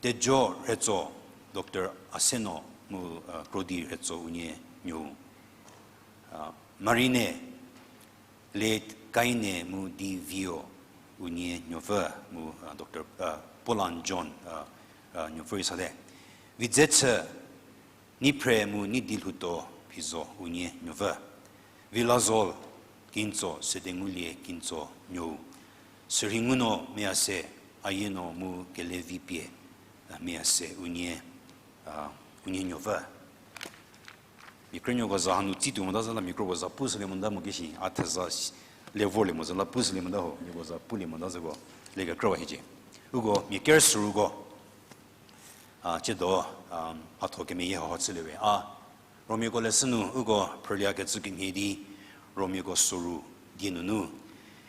Tejo Rhetso, Doctor Aseno mu, a, Krodi Rhetso unie nuou. A, Marine, late Kaine mu Divio unie nuopfü mu, a, Doctor, a, Polan John, a, a, nuopfü rei sate. Vidzetshü, Niphre mu Nidilhoutuo Phizo unie nuopfü. Vilazol Kintso, Sedengulie Kintso nuou. Sürhingunuo Mease, Ayeno mu Kelevipie, a, Mease unie, a, unie nuopfü. Mia krünuoko za hanu tsituo mota zü la mia kropuo za pushülie mota mo keshi, a theza le vorlie mo zü la pushülie mota ho, nieko za pulie mota züko, le kekrüwa hiecie. Uko mia ker soruko, a, ciedo, a, mhatho kemeyie hau chülie we. A, Romiako leshü nu uko phrüliekecü kemhie di, Romiako soru die nunu,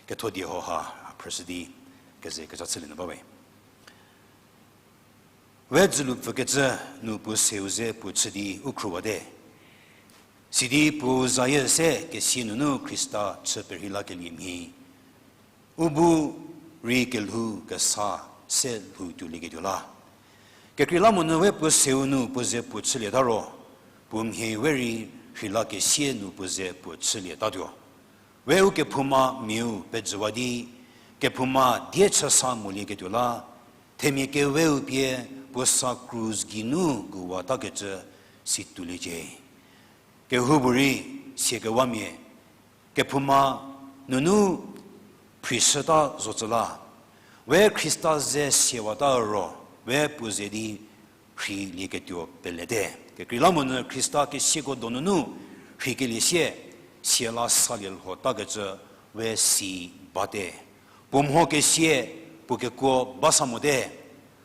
ketho die hau ha, a, phrüshü di, keze kecha chülie nu ba we. We dzülu pfükecü nu puo seu ze puo chü di u khrüwate. Sidi puo zayie se kesia nunu Khrista chü perhei lakelie mhie. U bu rei kelhou kesa se lhou tuolieketuo la. Kekreilamonyü we puo seu nu puo ze puo chülieta ro, puo mhie we rei rheila kesia nu puo ze puo chülietatuo. We u kephouma miau pejüwa di, kephouma die chü sa molieketuo la, themia keweu pie puo sa krus geinu guwatakecü si tuoliecie. Kehoupuorei siakewamia, kephouma nunu phrishüta zocü la, we Khrista ze siawata ro, we puo ze di rheilieketuo pelete. Kekreilamonyü Khrista kesiako donunu rheikelie sie, sia la salie lhotakecü we si bate. Puo mho kesia, puo kekuo ba sa mote,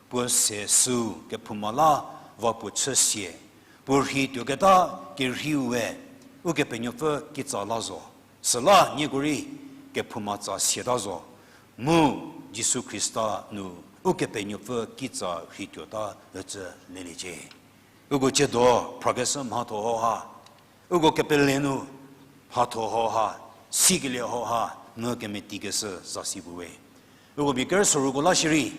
puo se süu kephouma la va puo chü sie, puo rhei tuoketa kerheiu we, Ukepenuopfü kitsa la zo. Süla nieko rei kephouma tsa siata zo. Mu Jisu Khrista nu Ukepenuopfü kitsa rhei tuota ücü leliecie. Uko ciedo phrakeshü mhatho hau ha, uko kepele nu mhatho hau ha, sikelie hau ha, mu kemetikeshü zasi puwe. Uko mia ker soruko la shierei,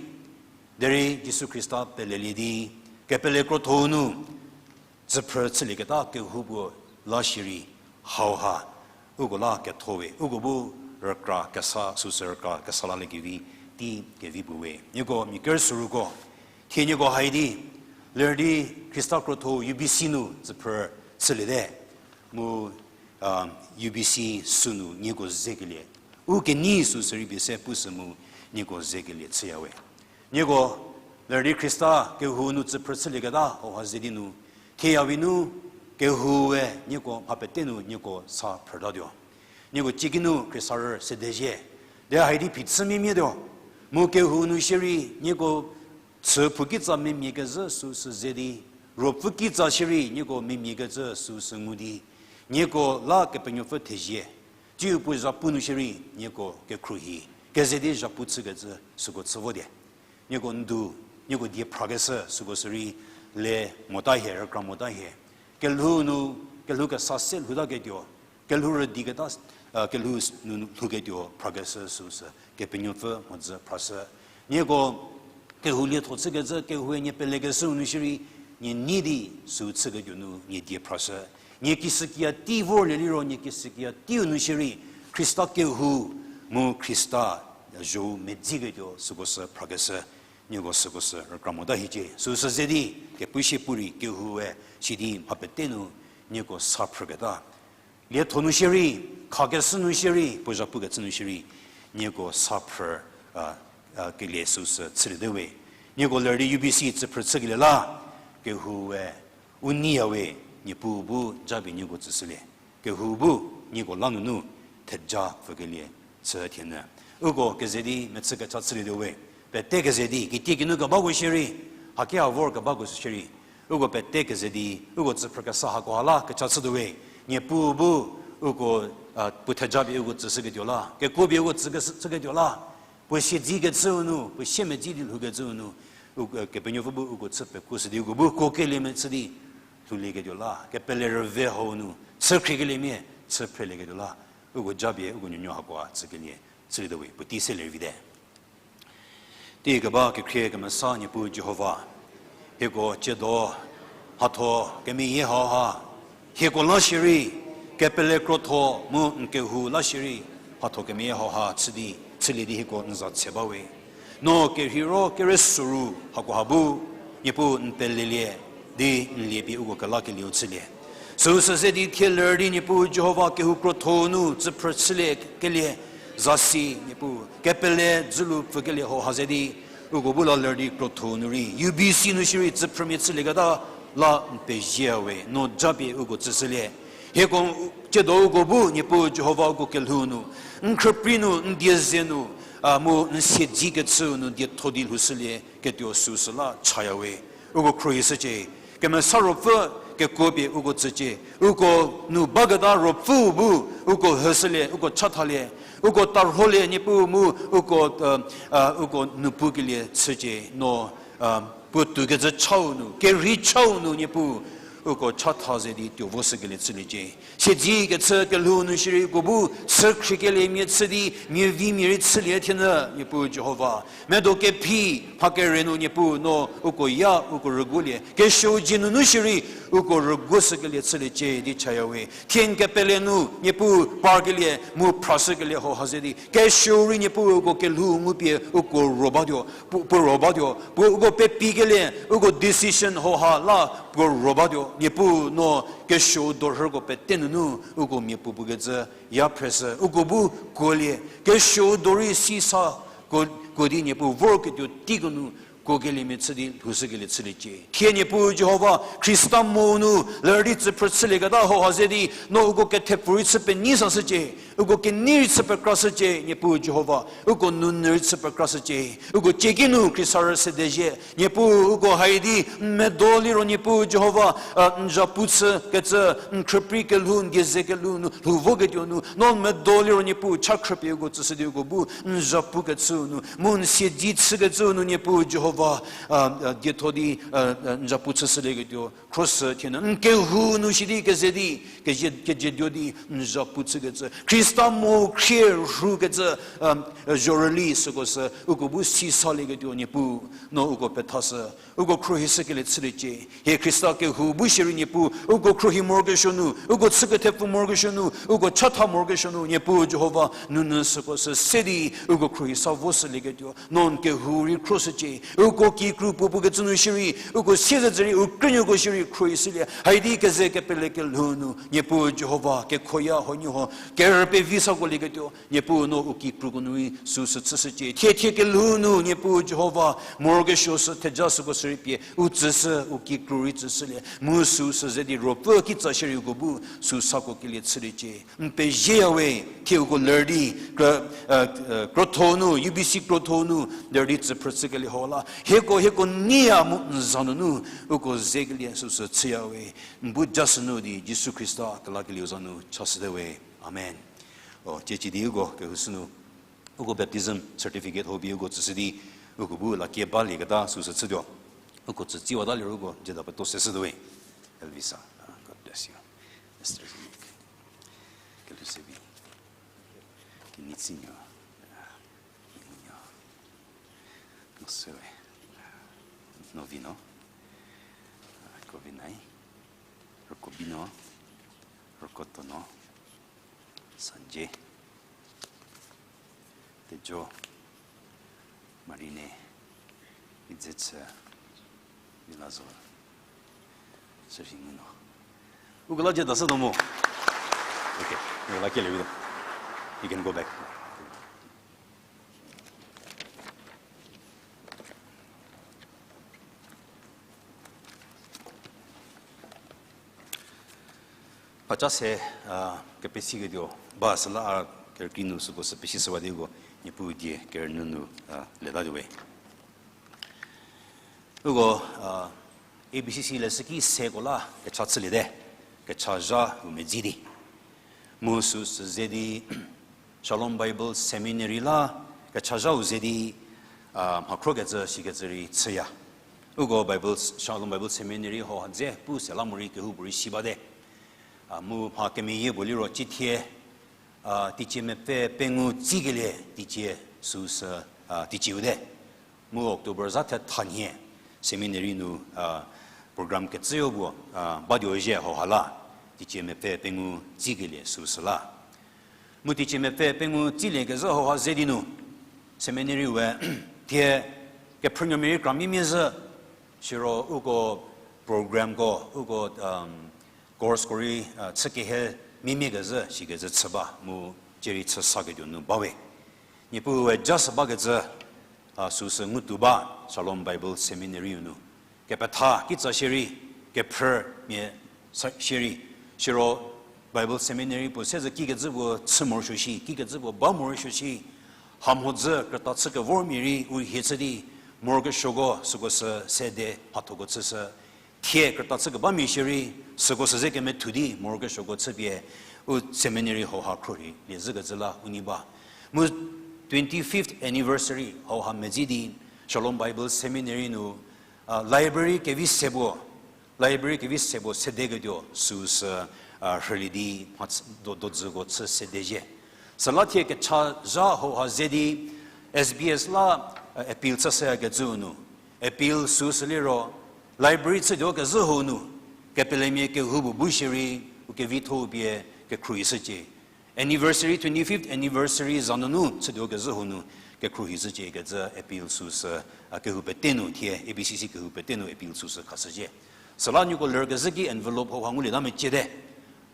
Derei Jisu Khrista pelelie di, kepele krotho nu, tsüphrü chülieketa kehou puo la shierei, hauha, uko la ketho we, uko bu rükra kesa, süsü rükra kesa laliekevi, tei kevi puo we. Nieko mia ker süruko, thie nieko hai di, ler di Khrista krotho U B C nu tsüphrü chüliete, mu, U B C sünu nieko zekelie. U kenei süsü rei pie se pushü mu nieko zekelie chüya we. Nieko ler di Khrista kehou nu tsüphrü chülieketa hauha ze di nu, thie yawi nu kehoue nieko mha pete nu nieko sa phrütatuo. Nieko ciekinu khriesarü sedezhie, de hai di phichü miemietuo. Mu kehou nu shierei nieko chü phou kitsa memia kezhü süsü ze di, ruopfü kitsa shierei nieko memia kecü süsü ngu di, nieko la Kepenuopfü thezie. Tsiu puo zhapu nu shierei nieko kekhruohi, keze di zhapu chükecü süko chü vo die. Nieko ndu, nieko die phrakeshü süko sürei le mota hie, rükra mota hie. Kelhou nu, kelhou kesa se lhoutaketuo, kelhou rüdiketa, kelhou nu lhouketuo phrakeshü süsü Kepenuopfü mhodzü phrashü. Nieko kehou lietho chükecü, kehoue nie pelekeshüu nu shierei, nie nei di süu chüketuo nu nie die phrashü. Nie kishükia tei vorlie liro, nie kishükia teiu nu shierei, Khrista kehou mu Khrista zho-u medziketuo süko sü phrakeshü, nieko süko sü rükra mota hiecie. Süsü ze di, kepu shie pu rei kehoue sidi mha pete nu nieko sa phrüketa. Lietho nu shierei, khakeshü nu shierei, puo zhapukecü nu shierei, nieko sa phrü, a, a, kelie süsü chüliete we. Nieko ler di U B C tsüphrü chükelie la, kehoue u neiya we, Niepuu bu japie nieko tsüshülie. Kehou bu nieko la nunu theja pfükelie chü thienyü. Uko keze di mechü kecha chülietuo we. Pete keze di, kitiekinu kebako shierei, haki ha vor kebako shierei, uko pete keze di, uko tsüphrü kesa hakoha la kecha chütuo we. Niepuu bu uko, a, puo thejapie uko tsüshüketuo la, kekuopie uko tsükeshü, chüketuo la, puo siedzekecüu nu, puo siemedzi di lhoukecüu nu, u, Kepenuopfü bu uko chü pekuoshü di uko bu kuokelie mechü di lhoulieketuo la, kepele rüve hau nu chükhriekeliemia chü phrelieketuo la, uko japie uko nuonuo hakoha tsükelie chülietuo we, puotei se lervite. Tei keba kekhrie kemesa Niepuu Jihova, hieko tsiedo mhatho kemeyie hauha, hieko la shierei, kepele krotho mu n kehou la shierei, mhatho kemeyie hauha chü di, chülie di hieko n za tse ba we. No kerheiro kere soru hakoha bu, Niepuu n pelelie di n lie pie uko kelakelieu chülie. Süsü ze di thie ler di Niepuu Jihova kehou krotho nu tsüphrü chüliekelie zasi Niepuu kepele dzülu pfükelie hauha ze di, uko bu la ler di krotho nu rei, U B C nu shierei tsüphrümia chülieketa la n pezie we, no japie uko tsüshülie. Hieko tsiedo uko bu Niepuu Jihova uko kelhou nu, n khrüprei nu, n die ze nu, a, mu n siedzekecüu nu dietho di lhoushülieketuo süsü la chaya we. Uko khruohishücie, Kemesa Ruopfü kekuo pie uko tsücie, uko nu baketa Ruopfüu bu uko hüshülie, uko chathalie, uko tarholie Niepuu mu uko, a, uko nu pukelie chücie, no, a, puotou kecü chau nu, kerhei chau nu Niepuu uko chatha ze di tuo voshükelie chüliecie. Siedzekecü kelhou nu shierei uko bu chükhriekelie mia chü di, mia vi mia rei chülie thienyü Niepuu Jihova. Medo kephi, mha kere nu Niepuu no uko ya uko rüguolie. Kesuou dzie nunu shierei uko rüguoshükelie chüliecie di chaya we. Thie n kepele nu Niepuu parkelie mu phrashükelie hauha ze di, kesuou rei Niepuu uko kelhou ngupie uko ro batuo, puo, puo ro batuo, puo uko pepikelie, uko decision hauha la puo ro batuo. Niepuu no kesuou dorhüko pete nunu uko mia puo pukecü ya phreshü, uko bu kuolie, kesuou dorei sisa kuo, kuo di Niepuu vorketuo teiko nu kuokeliemia chü di lhoushükelie chüliecie. Thie Niepuu Jihova Khrista mo nu ler di tsüphrü chülieketa hauha ze di, no uko kethepfü rei chü penyi sashücie, uko kenei rei chü pekrashücie, Niepuu Jihova, uko nounyü rei chü pekrashücie, uko ciekinu khriesarü sedezhie, Niepuu uko hai di n medo liro Niepuu Jihova, a, n zhapu chükecü, n khrüprei kelhou, n die ze kelhou nu lhou voketuo nu, no n medo liro Niepuu cha khrüpie uko tsüshü di uko bu n zhapukecüu nu, mu n siedze chükecüu nu Niepuu Jihova, a, a, dietho di, a, a, n zhapu chüshülieketuo khroshü thienyü n kehou nu shi di keze di, keze, keze dio di n zhapu chükecü Khrista mo khrie rhukecü, zhorüli süko sü uko bu sisalieketuo Niepuu, no uko pethashü, uko khruohishükelie chüliecie. Hie Khrista kehou bu shierei Niepuu, uko khruohi morokesuo nu, uko chükethepfü morokesuo nu, uko chatha morokesuo nu, Niepuu Jihova, nunu süko sü se di uko khruohi sa voshülieketuo, no n kehou rei khroshücie. Uko kikru puo pukecü nu shierei, uko siezedzü rei, u krünuoko shierei khruohishülie. Haidi keze kepele kelhou nu, Niepuu Jihova, kekhoya huoniehuo, kerü pevi sakolieketuo, Niepuu no u kikruko nu rei süsü chüshücie. Thie thie kelhou nu, Niepuu Jihova, morokesuo sü theja süko sü rei pie, u tsüshü, u kikru rei tsüshülie. Mu süsü ze di ruopfü kitsa shierei uko bu, süsako kelie chüliecie. N pezieyawe, thie uko ler di, krotho nu, U B C krotho nu, ler di tsüphrü chükelie hau la. Hieko, hieko neiya mu n za nunu, uko zekelie süsü chüyawe. N bu jashü nu di Jisu Khrista kelakelieu za nu chashüte we. Amen. O, ciecidi uko kehou sünu, uko baptism certificate hau pie uko tsüshü di, uko bu lakie balieketa süsü chütuo. Uko tsü tsiwata liro uko jeda peto seshütuo we. Elvisa, God bless you. Esther, kelhou sevi. Kenei tsinuo. Inuo. Nosewe. Novino. Kovinai. Rokobino. Rokotono. Sanje. Tejo. Marine. Idzetsü. Vilazo. Sürhinguno. Uko la jeda sü do mo. Okay. Uko la kelie vito. You can go back. Mhaca se, a, kepesiketuo ba süla a kerükrie nu süko sü pesishüwa di uko Niepuu die kerünyü nu, a, letatuo we. Uko, a, A B C C leshüki seko la kecha chüliete, kechazhau medzi di. Mu süsü ze di Shalom Bible Seminary la kechazhau ze di, a, mhakhro kecü shikecü rei chüya. Uko Bible, Shalom Bible Seminary hau ha dze pu se la morei kehoupuorei si bate. A, mu mha kemeyie puo liro cithie, a, teicie mepfü pengou tsikelie teicie süsü, a, teicieu te. Mu October za thethanhie seminary nu, a, program kecüyo puo, a, batuo zhie hau ha la, teicie mepfü pengou tsikelie süsü la. Mu teicie mepfü pengou tsilie kezhü hau ha ze di nu, seminary we thie kephrünuomia rei kra miemie zhü, siro uko programko, uko, course ko rei, a, chü kehe miemie kezhü, shikecü chü ba, mu cierei chü saketuo nu ba we. Niepuue ja sü bakecü, a, süsü ngutuo ba, Shalom Bible Seminary-u nu. Kepetha kitsa shierei, kephrümia sa shierei, siro Bible Seminary puo se zhü kikecü puo chü morosuo shi, kikecü puo ba morosuo shi, hamhodzü krüta chü kevormia rei u hie chü di, morokesuoko süko sü sede mhathoko chüshü, thie krüta chü kebamia shierei, süko sü ze kemethu di morokesuoko chüpie, u seminary hau ha khruohi lie zhükecü la u nei ba. Mu twenty-fifth anniversary hau ha medzi di Shalom Bible Seminary nu, a, library kevi se puo, library kevi se puo sedeketuo süsü, a, rhülie di mha do, dodzüko chü sedezhie. Süla thie kechazha hau ha ze di S B S la, a, appeal chüshüyakecüu nu. Appeal süsü liro, library chütuo kezhü hau nu, kepelemia kehoupuo bu shierei, u kevitho-u pie kekhruohishücie. Anniversary, twenty-fifth anniversary za nunu chütuo kezhü hau nu, kekhruohishücie kecü appeal süsü, a, kehou pete nu thie, A B C C kehou pete nu appeal süsü khashücie. Süla nieko ler kezhü ki envelope hau ha ngulieta meciete.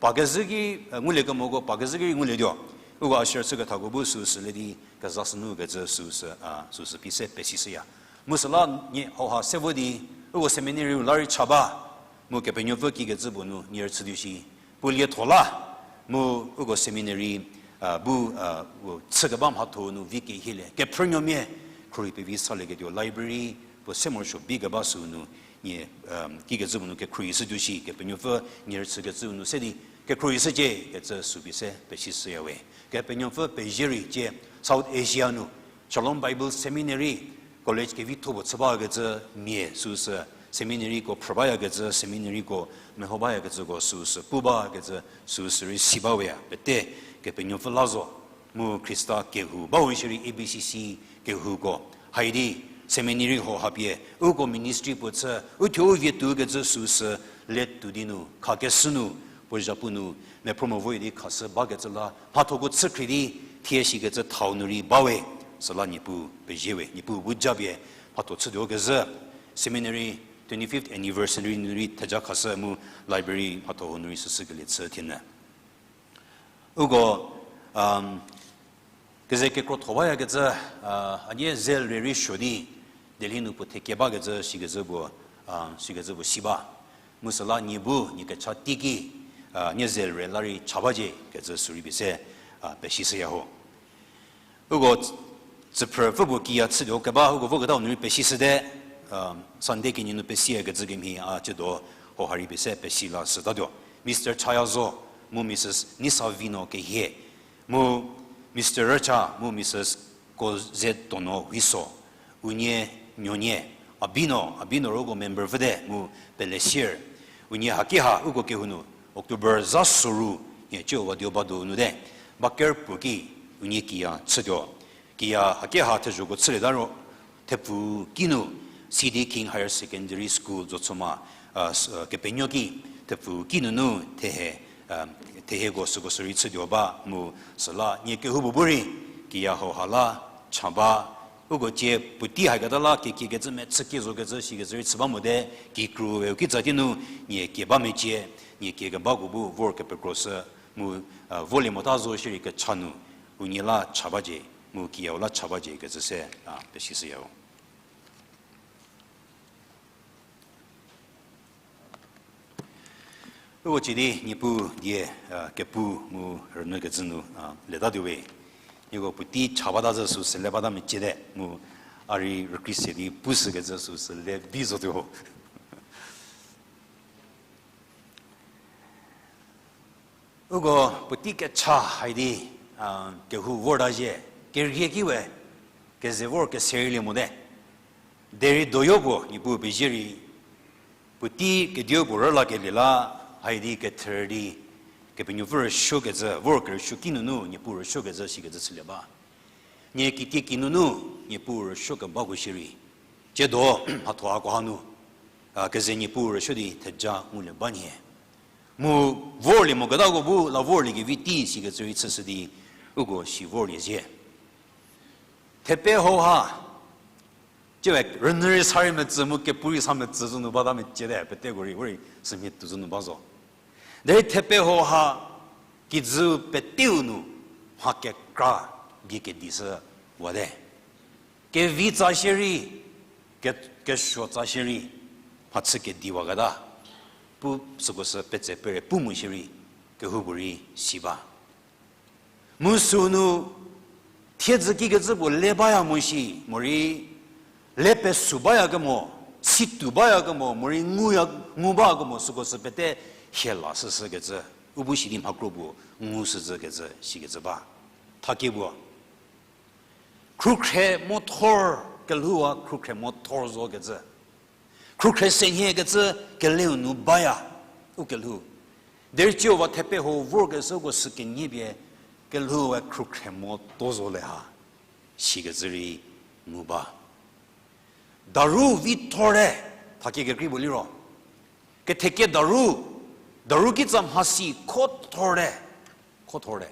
Pa kezhü ki, a, ngulie kemoko, pa kezhü ki rei ngulietuo. Uko usher chükethako bu süsü le di kezashü nu kecü süsü, a, süsü phi se pesishüya. Mu süla nie hau ha se vo di, uko seminary-u la rei cha ba, mu Kepenuopfü kikecü puo nu nie rüchütuo shi, puo lietho la, mu uko seminary, a, bu, a, u chü keba mhatho nu vi kehielie, kephrünuomia, khruohi pevi salieketuo library, puo se morosuo bi keba süu nu, nie, kikecü puo nu kekhruohishütuo shi, Kepenuopfü nie rüchükecüu nu se di, kekhruohishücie, kecü süu phi se pesishüya we. Kepenuopfü pezie rei cie, South Asia nu, Shalom Bible Seminary, college kevitho puo chü bakecü mia süsü, Seminary ko phrü bayakecü, seminary ko meho bayakecüko süu sü pu bakecü süu sü rei si bawe ya, pete Kepenuopfü la zo. Mu Khrista kehou bau shierei A B C C kehouko. Haidi, seminary hau hapie, uko ministry puo chü, uthuo u vie tuokecü süu sü le tuo di nu, khakeshü nu, puo zhapu nu, mephrü mo vo idi khashü bakecü la, mhathoko chü khrie di, thie shikecü thau nu rei bawe, süla Niepuu pezie we, Niepuu bu japie, mhatho chütuo kezhü, seminary twenty-fifth anniversary nu rei theja khashü mu library mhatho hau nu rei süsü kelie chü thienyü. Uko, keze kekrotho bayakecü, a nie zelie rei suo di, Delhi nu puo thekie bakecü sikecü puo, sikecü puo si ba. Mu süla nie bu, nie kecha teiki, nie zelie la rei cha bacie kecü sü rei pie se, pesishüya ho. Uko tsüphrüpfü puo kiya chütuo keba, uko voketau nu rei pesishüte, Sunday kenie nu pesiyakecü kemhie a ciedo hau ha rei pie se pesi la shütatuo. Mister Chayazo, mu Missus Nisavino kehie, mu Mister Rücha, mu Missus Kozetono Huiso, unie nuonie, Abino, Abino ro uko member pfüte mu pele sier, unie hakiha uko kehou nu, October za soru, nie ciu wadio bado nu te, baker puo ki, unie kiya chütuo. Kiya hakiha thezhoko chülieta ro, thepfu kinu, City King Higher Secondary School Jotsoma, Kepenuo ki, thepfu kinunu, thehieko süko sü rei chütuo ba mu, süla nie kehoupuo bu rei, kiya hau ha la cha ba, uko tie puotei haketa la kekiekecü mechü kie zokecü shikecü rei chü ba mote, kikru-u kitsa tei nu, nie kie ba mecie, nie kiekebako bu vor kepekroshü, mu, volie mota zo shierei kecha nu, unie la cha bacie, mu kiyau la cha bacie kecü se, pesishüyau. Uko cie di Niepuu die, kepu mu rünyükecü nu, letatuo we. Nieko puotei cha bata zü süu sü le bata meciete mu a rei rükrei se di pushükecü süu sü le bi zotuo ho. Uko puotei kecha hai di, kehou vorta zhie, kerhie ki we, keze vor kese rei lie mote. Derei doyo puo Niepuu pezie rei, puotei kediu puo rülakelie la, hai di kether di, Kepenuopfü rüsuokecü, vor kerüsuo kinunu Niepuu rüsuokecü shikecü chülie ba. Nie kitie kinunu Niepuu rüsuokebako shierei, ciedo, mhatho hako hanu, keze Niepuu rüsuo di theja ngulie ba nhie. Mu vorlie moketako bu la vorlie kevi tei sikecü rei chüshü di, uko si vorlie zhie. Thepe hau ha, ciewe rünyü rei sa rei metsü mu kepu rei sa metsü zonu bata meciete, peteko rei, u rei sümhie tuo zonu ba zo. Derei thepe hau ha, kijü peteu nu, mha kekra, die kedi shü wate. Kevi tsa shierei, ke, kesuo tsa shierei, mhachü kediwaketa. Pu süko sü petse pere pu mo shierei, kehoupuorei si ba. Mu sünu, thiedzü kikecü puo le baya mo shi, morei, le pesu bayakemo, situo bayakemo, morei nguya, ngu bakemo süko sü pete hie la shüshükecü, u bu shi di mhakro puo ngu shüzhükecü, shikecü ba. Thakie puo. Khrukhre mothor kelhou a khrukhre mothor zokecü. Khrukhre senhiekecü keleu nu baya u kelhou. Derei ciu va thepe hau vorkeshüko sü kenie pie kelhou we khrukhre moto zo le ha. Sikecü rei ngu ba. Daru vi thorte, thakie kekrei puo liro. Kethekie daru, daru kitsa mhasi kho thorte, kho thorte.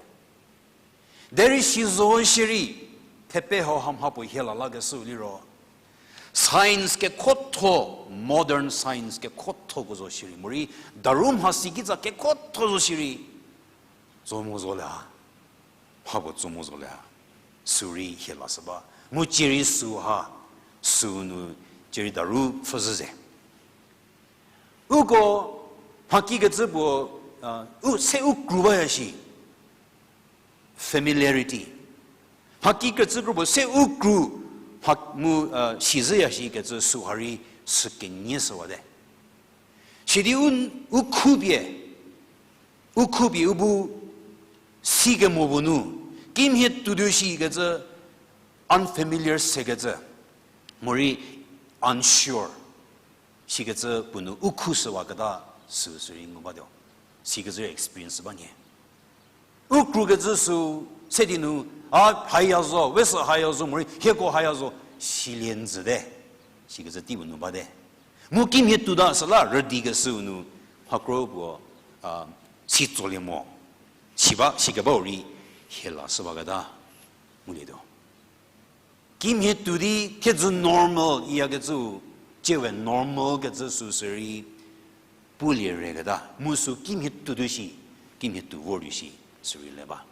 Derei si zo shierei, thepe hau ha mha puo hie la lakeshüu liro. Science kekhotho, modern science kekhothoko zo shierei. Morei daru mhasi kitsa kekhotho zo shierei. Tso mo zo le ha. Mha puo tso mo zo le ha. Sü rei hie lashü ba. Mu cierei süu ha. Süu nu cierei daru pfhüzhü ze. Uko mhakikecü puo, u, se u kru baya shi. Familiarity. Mhakikecü kro puo se u kru, mha, mu, sizhüya shikecü süu ha rei sü kenie shüwate. Sidi u, u khupie, u khupie u bu sikemo puo nu, kimhie tuotuo shikecü unfamiliar sekecü, morei unsure. Sikecü puo nu u khushüwaketa süu sürei ngu batuo. Sikecü experience ba nhie. U krukecü süu se di nu, a haya zo, we sü haya zo, morei hieko haya zo, silie njüte. Sikecü tei puo nu bate. Mu kimhie tuota süla rüdikeshüu nu, mhakro puo, a, si tsolie mo. Siba, sikebau rei, hiela shüwaketa. Ngulietuo. Kimhie tuo di thiedzü normal iyakecüu, tsie we normal kecü süu sürei, pulie reketa. Mu süu kimhie tuo tuo shi, kimhie tuo vor tuo shi, sürei le ba.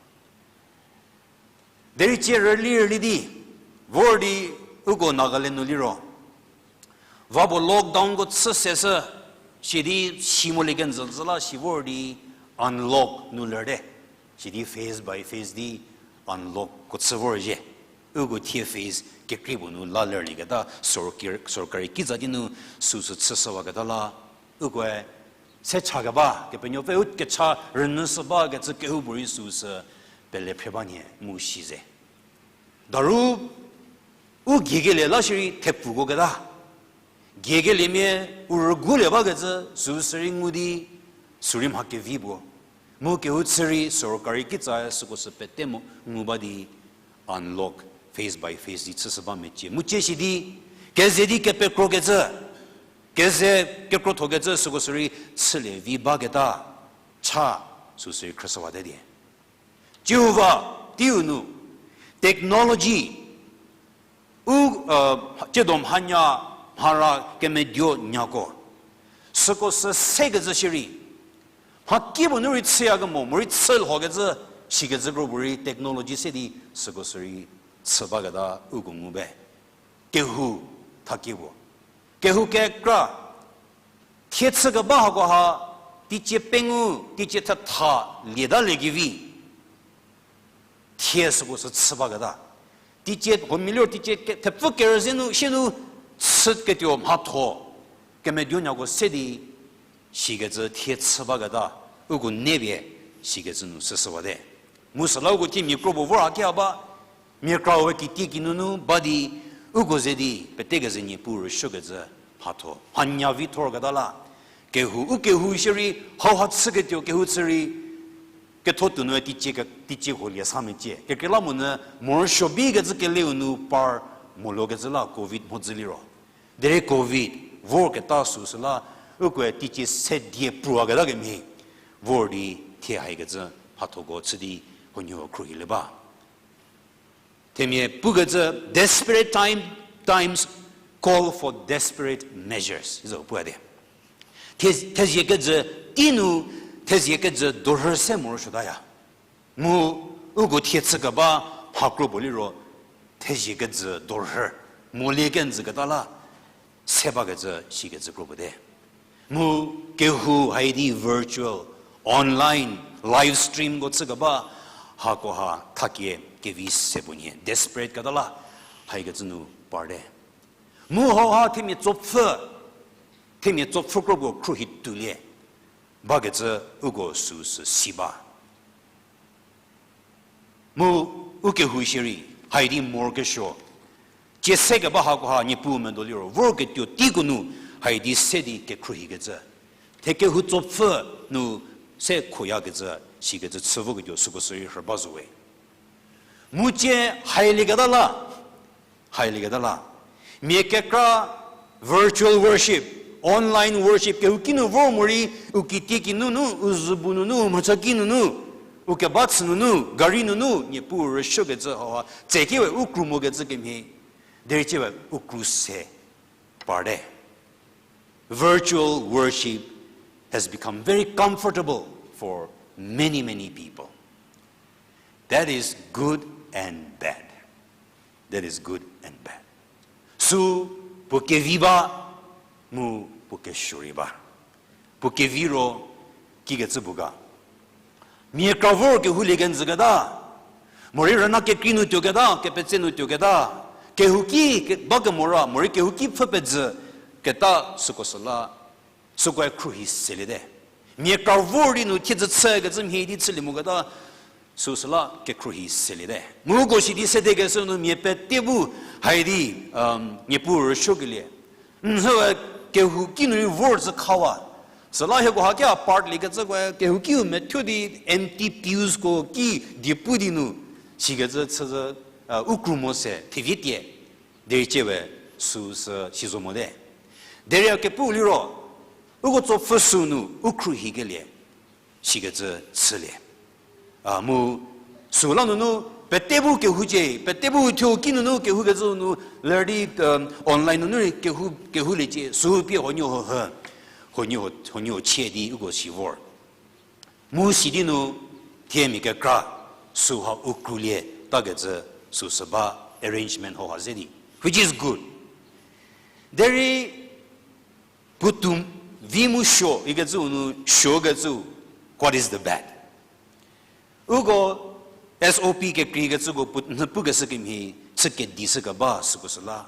Derei tsie rüli rüli di, vor di uko Nagaland nu liro. Va puo lockdownko chü seshü, sidi si molie kenjü zü la si vor di unlock nu lerte. Sidi phase by phase di unlockko chü vorzhie. Uko thie phase kekrei puo nu la lerlieketa sorkari, sorkari kitsa di nu süu sü chüshüwaketa la. Ukoe se cha keba, Kepenuopfü u kecha rünyüshü bakecü kehoupuorei süu sü pele phre ba nhie mu si ze. Daru u giekelie la shierei thepfuko keta. Giekeliemia u rügulie bakecü süu sürei ngu di sürei mha kevi puo. Mu kehou chü rei sorkari kitsae süko sü pete mo ngu ba di unlock phase by phase di chüshü ba mecie. Mu cie shi di, keze di kepekrokecü, keze kekrothokecü süko sürei chülie vi baketa, cha süu sürei khrüshüwate die. Jihova teiu nu, technology, u, tsiedo mhanya, mhara kemeduo nyako. Süko sü sekecü shierei. Mhakipuo nu rei chüyakemo, morei chülhokecü, sikecü kropuorei technology se di süko sürei chü baketa uko ngu be. Kehou thakie puo. Kehou kekra. Thie chü keba hakoha, teicie pengou, teicie thetha, lieta liekevi. Thie süko sü chü baketa. Teicie, huomia liro teicie ke-, thepfü kerüzie nu, sie nu, chüketuo mhatho. Kemeduo nyako se di, sikecü thie chü baketa, uko nepie, sikecü nu süshüwate. Mu süla uko thie mia kro puo vor haki ha ba, mia krawe kitie kinunu ba di, uko ze di, petekeze Niepuu rüsuokecü, mhatho, mhanya vi thorketa la, kehou, u kehou shierei, hauha chüketuo kehou chü rei, ketho tuo nue teicie ke-, teicie huo lie sa mecie. Kekreilamonyü morosuo bikecü keleu nu par molokecü la covid mhodzü liro. Derei covid vorketa süu süla, ukoe teicie se die pruaketa kemhie, vor di thie haikecü mhathoko chü di huoniehuo khruohilie ba. Themia pukecü, desperate time, times call for desperate measures. Izo puate. Thie-, thezie kejü tei nu, thezie kejü dorhü se morosuotaya. Mu, uko thie chü keba mhakro puo liro, thezie kejü dorhü, molie kenjüketa la, se bakecü, sikecü kro puote. Mu kehou haidi virtual, online, live streamko chü keba, hakoha thakie kevi se puo nhie, desperate keta la, haikecü nu parte. Mu hauha themia tsopfü, themia tsopfü kro puo khruohi tuolie, bakecü uko süsü si ba. Mu u kehou shierei, haidi morokesuo. Cie se keba hakoha Niepuu medo liro, vorketuo teiko nu, haidi se di kekhruohikecü. Thekehou tsopfü nu se khoyakecü, sikecü chü voketuo süko sürei rhü ba zo we. Mu cie hailieketa la, hailieketa la. Mia kekra virtual worship, online worship, kehouki nu vor morei, u kitieki nunu, u zübu nunu, u mhachaki nunu, u keba chü nunu, gari nunu, Niepuu rüsuokecü haha, tsekewe u kru mokecü kemhie, derei ciewe u kru se parte. Virtual worship has become very comfortable for many, many people. That is good and bad. That is good and bad. Sü puo kevi ba, mu puo kesuo rei ba. Puo kevi ro, kikecü puo ga. Mia kra vor kehoulie kenjüketa, morei rüna kekrei nu tuoketa, kepetse nu tuoketa, kehouki ke-, ba kemora, morei kehouki pfhü pezü keta süko süla, sükoe khruohi seliete. Mia kra vor di nu thiedzü chükecü mhie di chülie moketa, süsüla kekhruohi seliete. Mu uko sidi sedekeshü nu mia pete bu haidi, Niepuu rüsuokelie. Nhüe Kehouki nu rei vor zhü khawa. Süla hieko hakia part liekecüko kehoukiu methuo di empty pewsko ki diepu di nu, sikecü chüzü, u kru mo se thevie tie. Derei ciewe süsü si zo mote. Derei a kepu liro, uko tsopfü süu nu u khruohikelie, sikecü chülie. A, mu süla nunu, pete bu kehoucie, pete bu thuo ki nunu kehoukecü nu, ler di, um, online nunu rei kehou, kehouliecie, süu pie huoniehuo, huoniehuo, huoniehuo chie di uko si vor. Mu sidi nu, thie mia kekra, süha u khruohilieta kecü, süsü ba arrangement hauha ze di, which is good. Derei, puotou vi mu suo ikecüu nu suokecüu, what is the bad? Uko S O P kekreikecüko pu-, nhü pukeshü kemhie, chü kedi shükeba süko süla.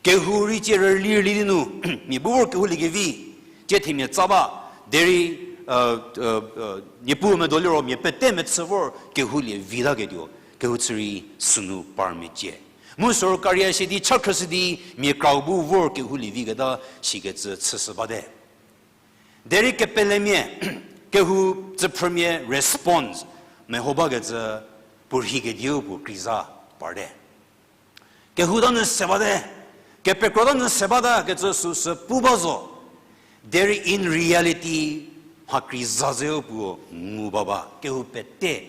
Kehou rei cie rüli rüli di nu, mia bu vor kehoulie kevi, cie themia tsa ba, derei, Niepuu medo liro mia pete mechü vor kehoulie vitaketuo, kehou chü rei sünu par mecie. Mu sorkaria shie di cha khrüshü di mia krau bu vor kehoulie viketa sikecü chüshü bate. Derei kepelemia, kehou tsüphrümia response meho bakecü puo rhei kediu puo kreiza parte. Kehou ta nyü se bate, kepekro ta nyü se bata kecü süsü pu ba zo. Derei in reality, mha kreiza zeu puo ngu baba, kehou pete.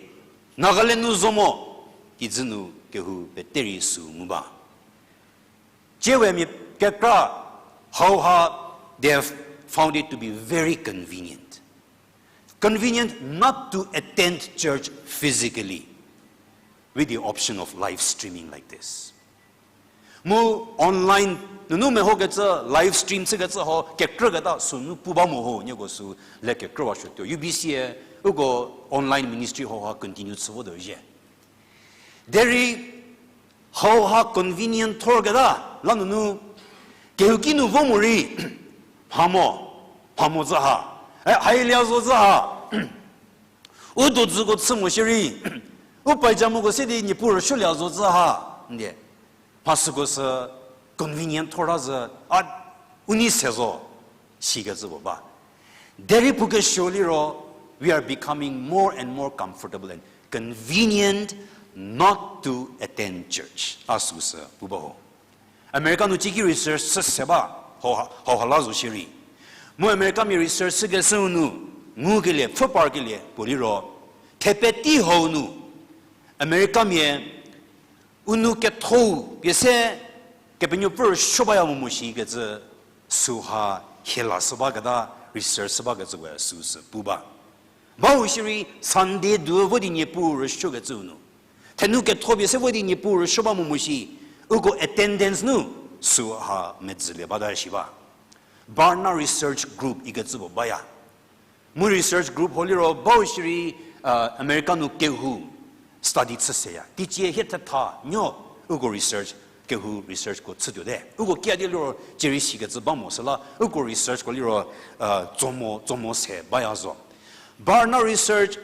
Nagaland nu zo mo, kijü nu kehou pete rei sü ngu ba. Ciewe mia kekra hauha, they have found it to be very convenient. Convenient not to attend church physically with the option of live streaming like this. Mu online nunu mehokecü, live stream chükecü ho kekrüketa sünu pu ba mo ho, nieko sü le kekrüwa suotuo. U B C-e uko online ministry hauha continue chü votuo zhie. Derei hauha convenient thorketa la nunu, kehouki nu vo morei, mha mo, mha mo zü ha, e, hailia zo zü ha, u dodzüko chü mo shierei, u paijamoko se di Niepuu rüsuolie zo zü ha, ndie. Mha süko sü convenient thor ta zü, a, u nei se zo, sikecü puo ba. Derei puo kesuo liro, we are becoming more and more comfortable and convenient not to attend church. A süsü pu ba ho. America nu ciki research chü se ba, hau, hauha la zo shierei. Mu Americamia research chükeshüu nu, ngukelie, pfhü parkelie puo liro, thepeti hau nu, Americamia u nou ketho-u pie se Kepenuopfü rüsuo baya mo mo shikecü süha hiela shü baketa research shü bakecü we süsü pu ba. Bau shierei Sunday du vo di Niepuu rüsuokecüu nu, thenou ketho pie se vo di Niepuu rüsuo ba mo mo shi, uko attendance nu süha medzülie bata shi ba. Barna Research Group ikecü puo baya. Mu research group ho liro bau shierei, America nu kehou study chü seya. Teicie hie thetha nuo uko research, kehou researchko chütuote. Uko kiadi liro cierei sikecü ba mo süla, uko researchko liro, tsomo, tsomo se baya zo. Barna Research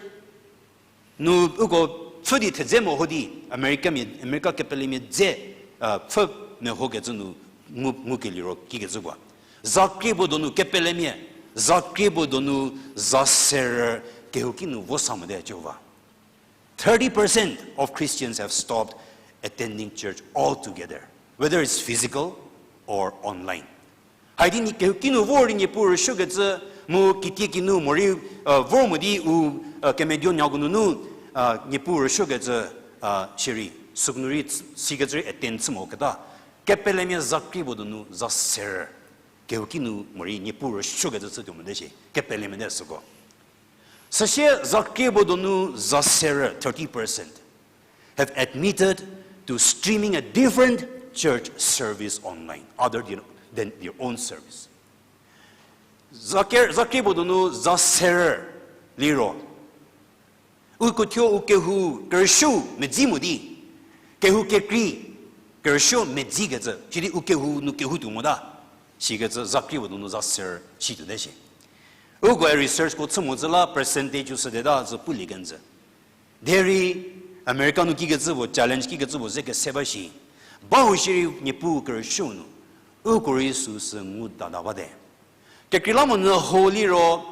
nu uko pfhü di thedze mo ho di, Americamia, America kepelemia dze, pfhü mehokecü nu ngu, ngukelie ro kikecü puo. Za krie puo donu kepelemia, za krie puo donu za serü kehouki nu vo sa mote Jihova. Thirty percent of Christians have stopped attending church altogether, whether it's physical or online. Haidi nie kehouki nu vor di Niepuu rüsuokecü, mu kitiekinu morei, vor mo di u, kemeduo nyako nunu, Niepuu rüsuokecü, shierei, süko nu rei sikecü rei attend chü moketa. Kepelemia za krie puo donu za serü kehouki nu morei Niepuu rüsuokecü chütuo mote shi, kepelemia te süko. Süsie za krie puo donu za serü, thirty percent, have admitted to streaming a different church service online other than, than their own service. Za krie, za krie puo donu za serü liro, uko thuo u kehou kerüsuo medzi mo di, kehou kekrei kerüsuo medzikecü, sidi u kehou nu kehou tuo mota, sikecü za krie puo donu za serü situote shi. Ukoe researchko chü mozü la percentage-u südeta zü pulie kenjü. Derei America nu kikecü puo, challenge kikecü puo ze kese ba shi. Bau shierei Niepuu kerüsuo nu Uko rei süsü ngu dada bate. Kekreilamonyü ho liro,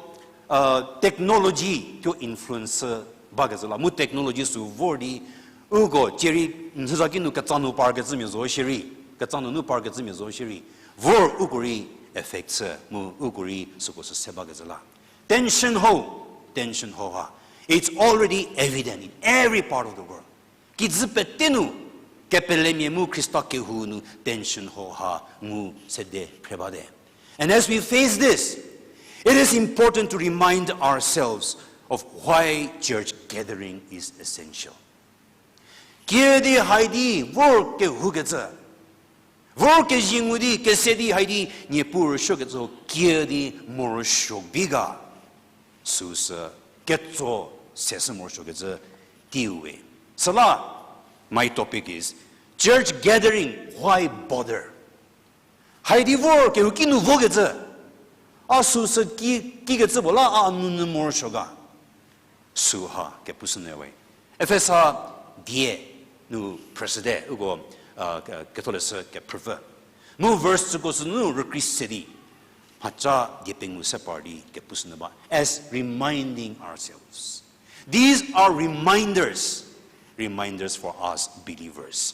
technology thuo influence bakecü la. Mu technology sü vor di, uko cierei, n hüzaki nu ketsa nu parkecümia zo shierei, ketsa nunu parkecümia zo shierei, vor uko rei affect chü, mu uko rei süko sü se bakecü la. Tension ho, tension ho ha. It's already evident in every part of the world. Kijü pete nu, kepelemia mu Khrista kehou nu tension ho ha ngu sede phre bate. And as we face this, it is important to remind ourselves of why church gathering is essential. Kiüdi haidi vor kehoukecü, vor kezie ngu di kese di haidi Niepuu rüsuokecü kiüdi morosuo bi ga, süsü ketso sesü morosuokecü teiu we. Süla, my topic is, church gathering, why bother? Haidi vor kehouki nu vokecü, a süsü ki, kikecü puo la a nunu morosuo ga. Süha kepushünyü we. Efesa die nu phrüshüte, uko, ketholeshü kephrüpfü. Mu verse süko sünu rükrei se di, mhaca die pengou se par di kepushünyü ba, as reminding ourselves. These are reminders, reminders for us believers.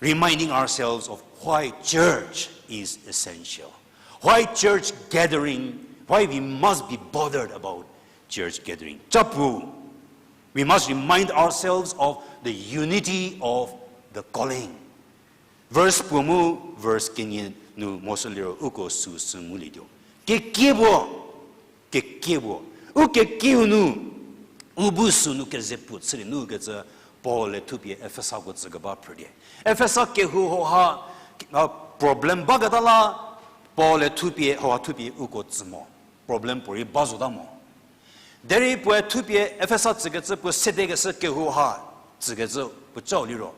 Reminding ourselves of why church is essential, why church gathering, why we must be bothered about church gathering. Chapu, we must remind ourselves of the unity of the calling. Verse puo mu verse kenie nu mhoshü liro uko süsü ngulietuo. Kekie puo, kekie puo. U kekieu nu, u bu sünu keze puo chülie nu kecü Paul-e thupie Efesako tsükeba phrülie. Efesa kehou hau ha, problem baketa la, Paul-e thupie, hau ha thupie uko tsü mo. Problem puorei ba zota mo. Derei puoe thupie Efesa tsükecü puo sedekeshü kehou ha tsükecü puo cau liro.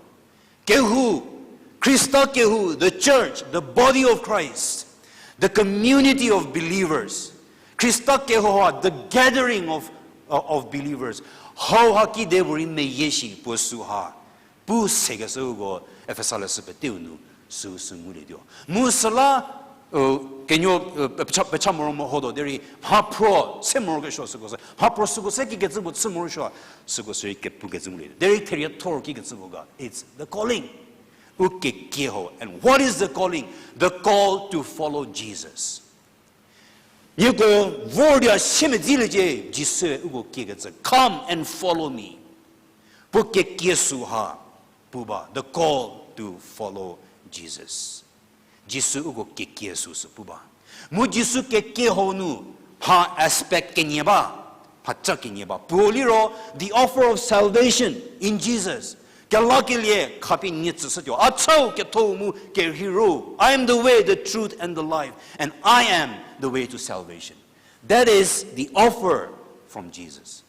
Kehou, Khrista kehou, the church, the body of Christ, the community of believers. Khrista kehou ha, the gathering of, uh, of believers. Hau ha kide puorei meyie shi puo süha pu sekeshüko Efesa leshü peteu nu süsü ngulietuo. Mu süla, kenuo, pecha, pecha moro mo hodo derei mhaphro se morokesuo süko se, mhaphro süko se kikecü puo chü morosuo, süko sürei kepukecü ngulietuo. Derei theriethor kikecü puo ga, it's the calling. U kekie ho. And what is the calling? The call to follow Jesus. Nieko vor di a siemedziliecie, Jisue uko kiekecü, come and follow me. Puo kekie süha pu ba, the call to follow Jesus. Jisu uko kekie süsü pu ba. Mu Jisu kekie hau nu mha aspect kenie ba, mhaca kenie ba. Puo liro, the offer of salvation in Jesus. Kelakelie khapie nie tsüshütuo. A chau ketho mu kerheiro. I am the way, the truth, and the life, and I am the way to salvation. That is the offer from Jesus.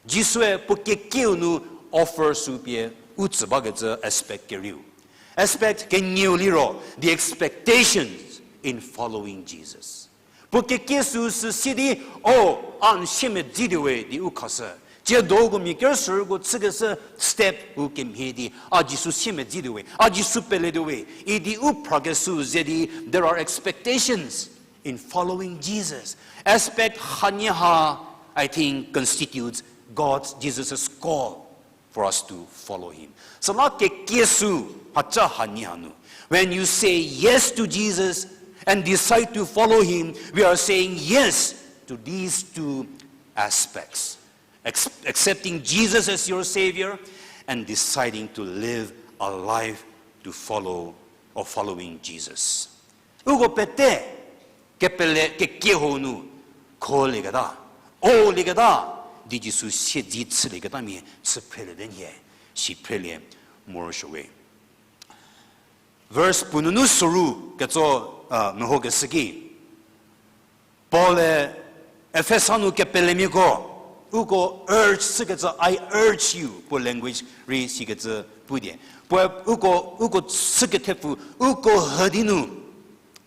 Jisue puo kekieu nu offer sü pie u tsü bakecü aspect kerieu. Aspect kenieu liro, the expectations in following Jesus. Puo kekie süsü si di, o, a n siemedzituowe di u khashü. Tsiedoko mia kerüsuoko chükeshü step u kemhie di, a Jisu siemedzituowe, a Jisu peletuowe idi u phrakeshü ze di, there are expectations in following Jesus. Aspect hanie ha, I think, constitutes God's, Jesus' call for us to follow him. Süla kekie sü mhaca hanie hanu, when you say yes to Jesus and decide to follow him, we are saying yes to these two aspects. Ex-, accepting Jesus as your Savior and deciding to live a life to follow or following Jesus. Uko pete kepele kekie hau nu kholieketa, olieketa, di Jisu siedze chülieketa mia chü phreliete nhie, si phrelie morosuowe. Verse puo nunu soru ketso, mehokeshü ki, Paul-e Efesa nu kepelemiako, uko urge chükecü, I urge you, puo language rei sikecü pudie. Puoe uko, uko chükethepfu, uko hüdi nu,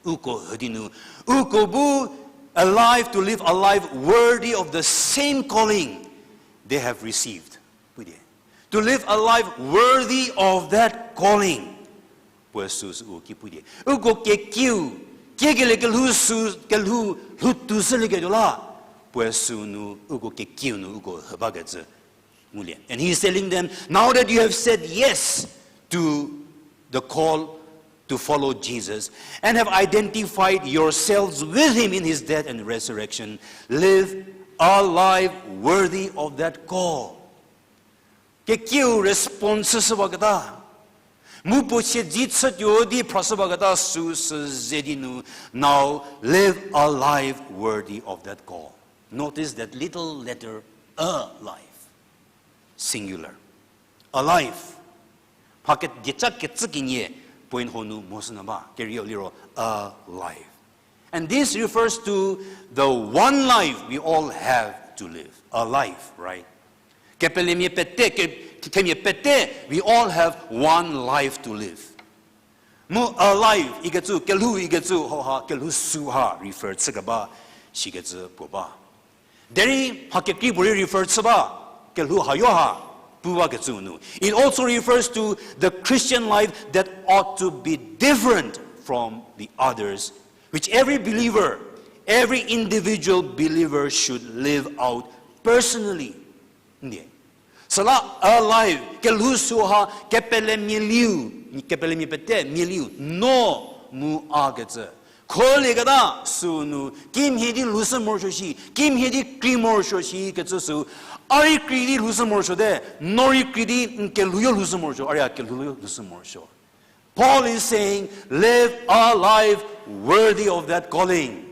uko hüdi nu, uko bu alive, to live a life worthy of the same calling they have received. Pudie. To live a life worthy of that calling. Puoe süu sü u ki pu di. Uko kekiu, kiekelie kelhou sü, kelhou, lhou tushülieketuo la. Puoe süu nu, uko kekiu nu, uko hü bakecü ngulie. And he's telling them, now that you have said yes to the call to follow Jesus and have identified yourselves with him in his death and resurrection, live a life worthy of that call. Kekiu response shü baketa. Mu puo siedze chütuo di phrashü baketa süu sü ze di nu, now live a life worthy of that call. Notice that little letter, a life. Singular. A life. Mha ke-, dieca kecü kenie point ho nu mo sünyü ba. Kerieu liro a life. And this refers to the one life we all have to live. A life, right? Kepelemia pete, ke-, themia pete, we all have one life to live. Mu a life ikecü, kelhou ikecü, hauha, kelhou süu ha refer chükeba, shikecü puo ba. Derei mha kekrei puorei refer chü ba, kelhou hayo ha, pu bakecü nu. It also refers to the Christian life that ought to be different from the others, which every believer, every individual believer should live out personally. Ndie. Süla a life, kelhou süu ha, kepelemia liu, kepelemia pete, mia liu, no mu a kecü. Kholieketa süu nu, kimhie di lhoushü morosuo shi, kimhie di krei morosuo shi kecü süu, a rei krei di lhoushü morosuote, no rei krei di n kelhou yo lhoushü morosuo, a rei a kelhou yo lhoushü morosuo. Paul is saying, live a life worthy of that calling.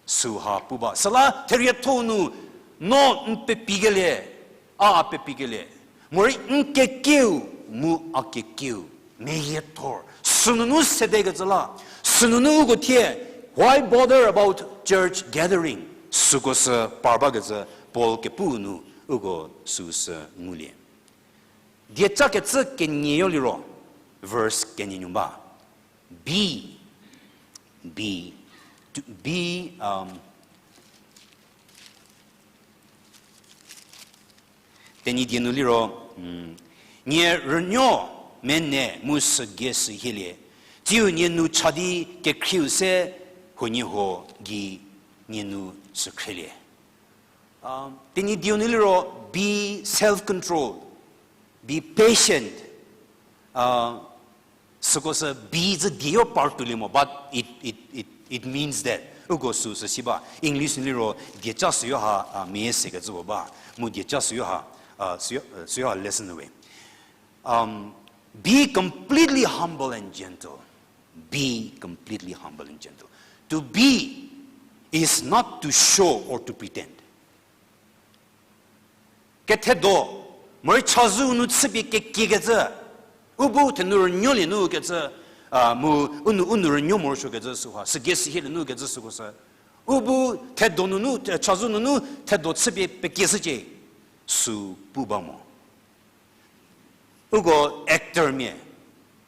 Süu ha pu ba. Süla therietho nu, no n pepikelie, a a pepikelie. Morei n kekiu, mu a kekiu. Meyiethor. Sünunu sedekecü la. Sünunu uko thie, why bother about church gathering? Süko sü par bakecü Paul kepu nu uko süu sü ngulie. Dieca kecü kenie yo liro, verse kenie nu ba. Be, be, to be, um, Tenyidie nu liro, mm, nie rünuo mene mu sügei sü hielie, tsiu nie nu cha di kekhrieu se huoniehuo gei nie nu sü khrielie. Um, Tenyidieu nu liro, be self-controlled, be patient. Süko sü be zü die yo par tuolie mo, but it, it, it, it means that. Uko süu sü si ba. English nu liro, dieca süyo ha, a, mia sekecü puo ba. Mu dieca süyo ha, a, süyo, süyo ha lesson we. Um, be completely humble and gentle. Be completely humble and gentle. To be is not to show or to pretend. Kethedo, morei chazou nu chüpie kekiekecü, u bu thenu rünuolie nu kecü, a, mu u nu, u nu rünuo morosuokecü süha, sügei sü hielie nu kecü süko sü. U bu thedo nunu, the-, chazou nunu thedo chüpie pekieshücie, süu pu ba mo. Uko actormia,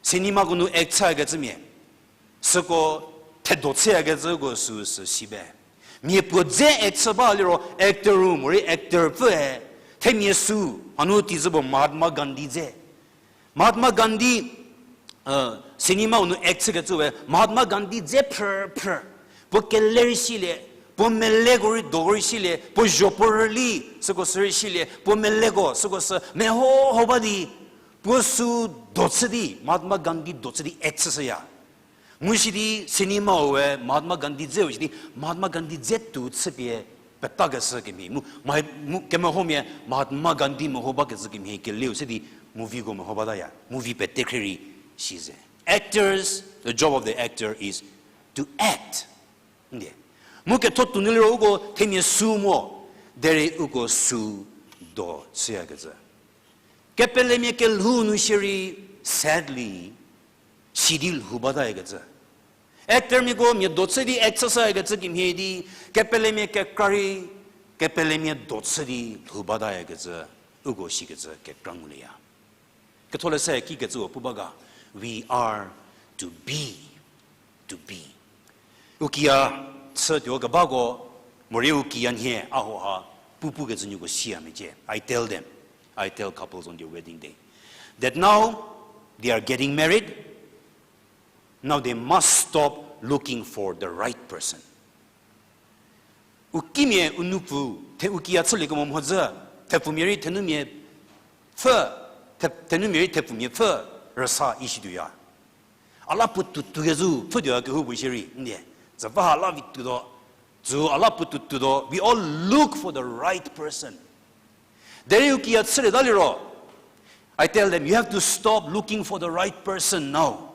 cinemako nu act chüyakecümia, süko thedo chüyakecü uko süu sü si be. Mia puo dze act chü ba liro actor-u morei actorpfüe, themia süu, hanu tizü puo Mahatma Gandhi dze. Mahatma Gandhi, cinemau nu act chükecü we Mahatma Gandhi dze phrü phrü. Puo keler silie, puo meleko rei doko rei silie, puo zho puo rüli, süko sü rei silie, puo meleko, süko sü meho ho ba di, puo süu do chü di, Mahatma Gandhi do chü di act chüshüya. Mu sidi cinemau we Mahatma Gandhi dze u sidi, Mahatma Gandhi dze tuo chüpie petakeshü kemhie. Mu, mu kemehomia Mahatma Gandhi meho bakecü kemhie kelieu se di movieko meho bataya. Movie pete khrie rei size. Actors, the job of the actor is to act. Nde. Mu ketho tuonu liro uko themia süu mo, derei uko süu do chüyakecü. Kepelemia kelhou nu shierei, sadly, sidi lhou batayakecü. Actormiako mia do chü di act chüshüyakecü kemhie di, kepelemia kekra rei, kepelemia do chü di lhou batayakecü, uko shikecü kekra ngulieya. Ketholeshü kikecü puo pu ba ga, we are to be, to be. U kiya chütuo kebako, morei u kiya nhie a hoha, pu pukecü nuko siya mecie. I tell them, I tell couples on their wedding day, that now they are getting married, Now they must stop looking for the right person. U kimia u nupfu, the u kiya chülie kemo mhodzü, thepfumia rei thenumia pfü, the-, thenumia rei thepfumia pfü, rüsa ishituoya. A la puotou tuo kezhü pfhütuoya kehoupuo shierei, ndie. Zava ha la vi tuotuo, zü a la puotou tuotuo, we all look for the right person. Derei u kiya chülieta liro, I tell them, you have to stop looking for the right person now.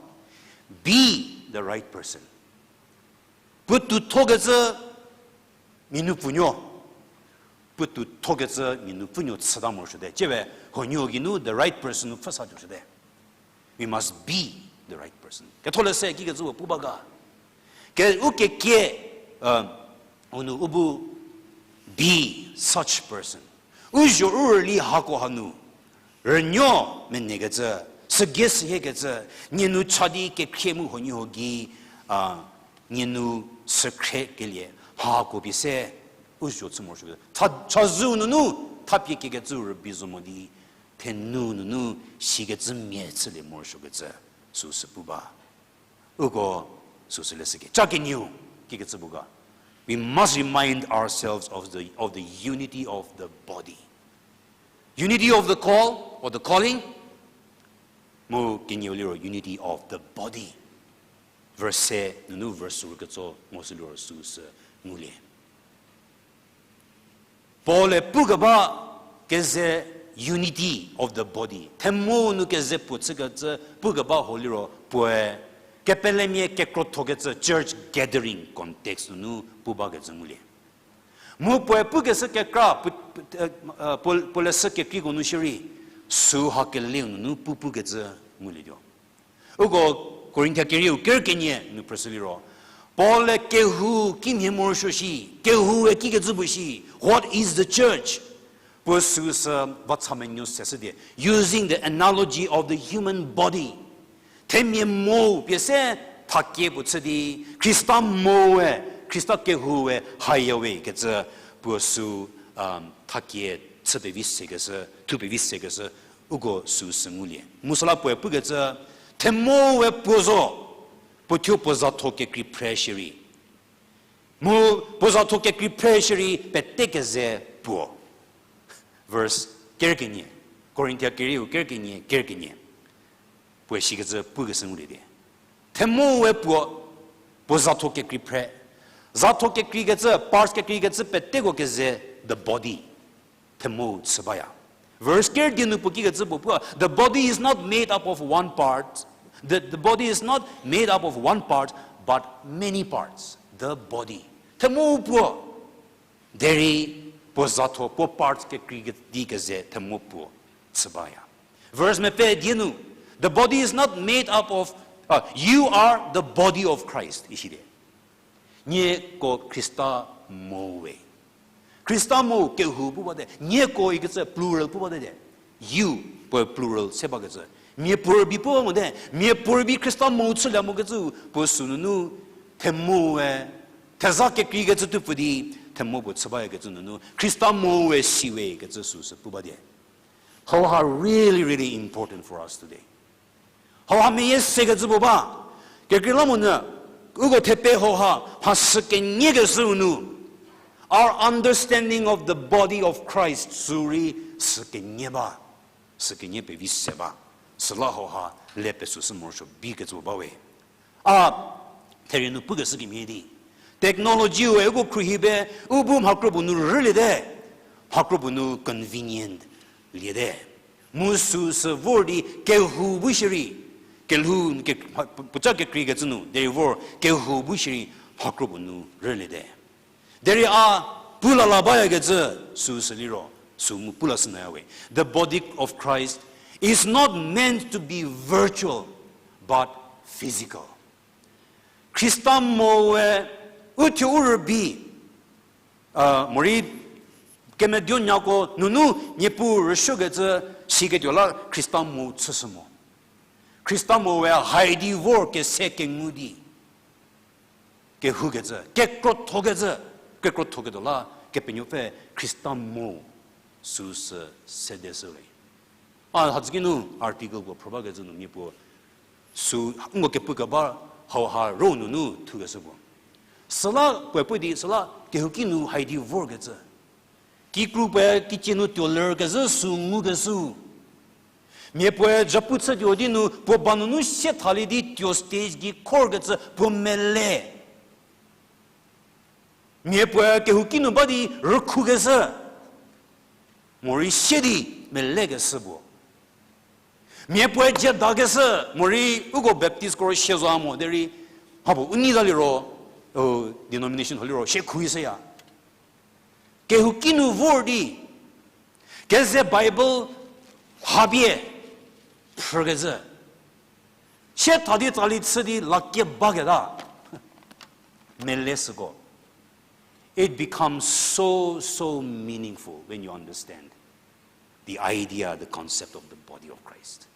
Be the right person. Puotou thokecü mia nupfunuo. Puotou thokecü mia nupfunuo chüta morosuote. Tiewe, huonuo geinu the right person nu pfhüsatuosuote. We must be the right person. Ketholeshü kikecü puo pu ba ga. Ke u kekie, u nu u bu be such person. U zho u rüli hako hanu. Rünuo menekecü, sügei sühiekecü, nie nu cha di kekhrie mu huoniehuo gei, a, nie nu sükhrie kelie, hako pie se, u zho chü morosuo. Tha-, chazou nunu, thapie kiekecü rübei zo mo di, thenu nunu, sikecü mia chülie morosuokecü, süsü pu ba. Uko süsü leshüke. Cha kenieu, kikecü pu ga. We must remind ourselves of the, of the unity of the body. Unity of the call or the calling. Mu kenieu liro unity of the body. Verse se nunu verse suru ketso mo sü liro süsü ngulie. Paul-e pukeba keze unity of the body. Themu nu keze puo chükecü pukeba ho liro puoe kepelemia kekrothokecü church gathering context nunu pu bakecü ngulie. Mu puoe pukeshü kekra, pu-, pu-, e, e, puo-, puo leshü kekreiko nu shierei, süu ha keleu nunu pu pukecü ngulietuo. Uko Korinthia kerieu ker kenie nu phrüshü liro, Paul-e kehou kimhie morosuo shi, kehoue kikecü puo shi, what is the church? Puo süsü va cha menuo seshüdi, using the analogy of the human body. Themia mo pie se thakie puo chü di, Khrista moe, Khrista kehoue hayawe kecü puo sü, thakie chü pevi sekeshü, thu pevi sekeshü, uko süsü ngulie. Mu süla puoe pukecü, themoe puo zo, puo thuo puo zatho kekrei phre shierei. Mu puo zatho kekrei phre shierei pete keze puo. Verse ker kenie, Korinthia kerieu ker kenie, ker kenie. Puoe sikecü pukeshü ngulie di. Themoe puo, puo zatho kekrei phre. Zatho kekreikecü, parts kekreikecü peteko keze the body. Themo chü baya. Verse ker die nu puo kikecü puo pu, the body is not made up of one part. The, the body is not made up of one part, but many parts. The body. Themo puo. Derei puo zatho, puo parts kekrei di keze themo puo chü baya. Verse mepfü die nu, the body is not made up of, uh, you are the body of Christ, isi di. Nieko Khrista mo we. Khrista mo kehou pu bate, nieko ikecü plural pu bate di. You, puo plural se bakecü. Miapuorei pu mote, miapuorei Khrista mo chülie mokecü, puo sünunu, themoe, theza kekreikecü tuo pfü di, themo puo chü bayakecü nunu, Khrista mo we si we kecü süsü pu ba di. Hauha really, really important for us today. Hauha meyie sekecü puo ba, kekreilamonyü, uko thepe hauha, mha sü kenie kezhüu nu, our understanding of the body of Christ sürei sü kenie ba, sü kenie pevi se ba, süla hauha le pesüshü morosuo bikecü ba we. A, therie nu pukeshü kemhie di. Technology-ue uko khruohi be, u bu mhakro puo nu rüliete, mhakro puo nu convenient liete. Mu süsü vor di kehou bu shierei, kelhou, ke-, puoca kekreikecü nu, derei vor kehou bu shierei mhakro puo nu rüliete. Derei a pulala bayakecü süsü liro, sü mu pulashü nyüya we. The body of Christ is not meant to be virtual, but physical. Khrista mo we, uthuo u rübei, morei kemeduonyako nunu Niepuu rüsuokecü siketuo la Khrista mo chüshü mo. Khrista mo we hai di vor kese kengu di. Kehoukecü, kekrothokecü, kekrothoketuo la Kepenuopfü Khrista mo süsü sedeshü we. A hadzü ki nu article puo phrü bakecü nu mia puo sü nko kepu keba hauha ro nunu thukeshü puo. Süla puoe pu di, süla kehouki nu haidi vorkecü. Kikru puoe kicie nu tuo lerkezhü sü ngukeshü. Mia puoe zhapu chütuo di nu puo ba nunu sie thalie di tuo stage gei khorkecü puo mele. Mia puoe kehouki nu ba di rükhukeshü. Morei sie di melekeshü puo. Mia puoe jadakeshü, morei uko Baptistko ro sie zo mo derei, mhapuo u nei ta liro, denomination ho liro, sie khuishüya. Kehouki nu vor di, keze Bible ha pie phrükecü. Sie tha di tsali chü di lakie baketa. Mele süko. It becomes so, so meaningful when you understand the idea, the concept of the body of Christ.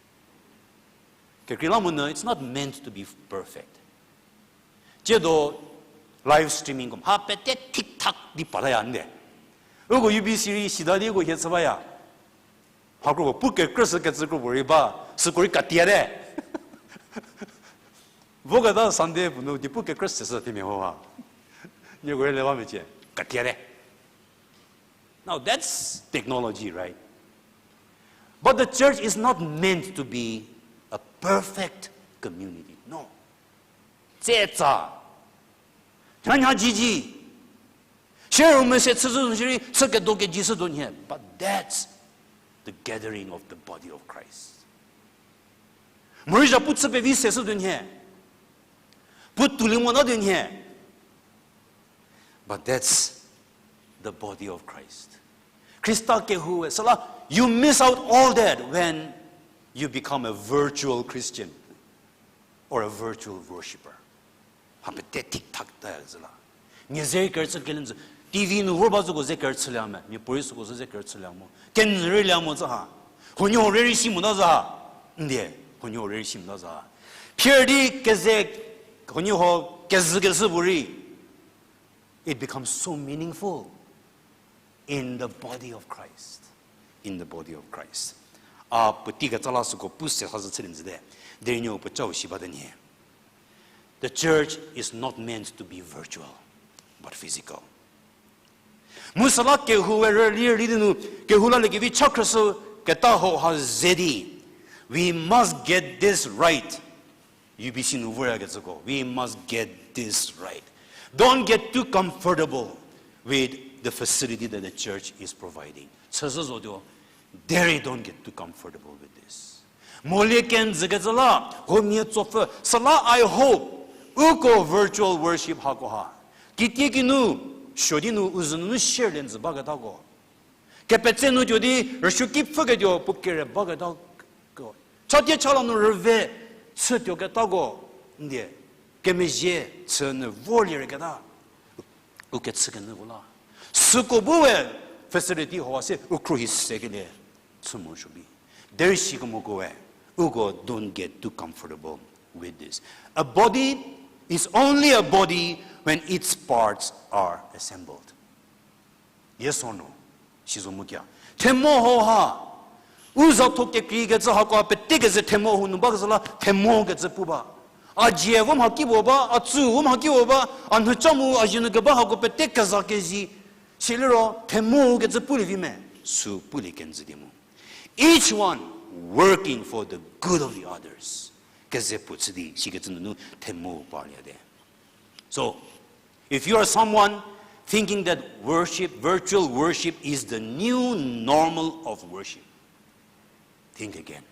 Kekreilamonyü, it's not meant to be perfect. Tsiedo live streaming ko mha pete thik thak di pataya nde. Uko U B C rei sita di uko hie chü baya. Mha kro pu kekrü sü kecü kro puorei ba, süko rei katiate. Voketa Sunday puo nu di pu kekrü sü sü themia ho ha. Nieko rei le ba mecie, katiate. Now that's technology, right? But the church is not meant to be a perfect community. No. Tsetsa. Nhanyha jiji. Shierü mese chüzhü shierei, chü kedo kejishütuo nhie. But that's the gathering of the body of Christ. Morei zhapu chü pevi seshütuo nhie. Puo tuolie motatuo nhie. But that's the body of Christ. Khrista kehoue, süla, you miss out all that when you become a virtual Christian or a virtual worshipper. Ha pete thik thak ta zü la. Nie ze kerüchü kelie zü, T V nu vor ba züko ze kerüchülie me, mia puorei süko sü ze kerüchülie mo. Kenyü rei lie mo zü ha. Huoniehuo rei rei si mota zü ha. Ndie, huoniehuo rei rei si mota zü ha. Phier di keze, huoniehuo kezükeshü puorei. It becomes so meaningful in the body of Christ. In the body of Christ. A puotei ketsa la süko pu se ha zü chülie züte. Derei nieu puo chau shi bate nhie. The church is not meant to be virtual, but physical. Mu süla kehoue rüli rüli di nu, kehou la liekevi cha khrüshü keta hauha ze di. We must get this right. U B C nu voryakecüko, we must get this right. Don't get too comfortable with the facility that the church is providing. Chüzhü zotuo, derei don't get too comfortable with this. Molie kenjükecü la, huomia tsopfü, süla I hope, uko virtual worship hakoha. Kitiekinu, suo di nu, u zü nunu share lie njü baketako. Kepetse nu tuo di, rüsuoki pfhüketuo puo kere baketako. Chatie chala nu rüve chütuoketako, ndie, kemezhie chü nyü vorlie rei keta. U kechükenyü vo la. Süko bu we facility hauha se u khruohi sekelie chü morosuo bi. Derei sikemokoe, uko don't get too comfortable with this. A body is only a body when its parts are assembled. Yes or no? Si zo mu kia. Themo hauha. U zatho kekreikecü hako pete keze themo hau nu bakecü la themo kecü pu ba. A dzie vo mhakipuo ba, a tsü vo mhakipuo ba, a nhücha mu a zie nu keba hako pete keza kezie. Siliro themo kecü pulie vi me, sü pulie kenjü di mu. Each one working for the good of the others. Keze puo chü di, sikecü nunu themo parliate. So, if you are someone thinking that worship, virtual worship is the new normal of worship, think again.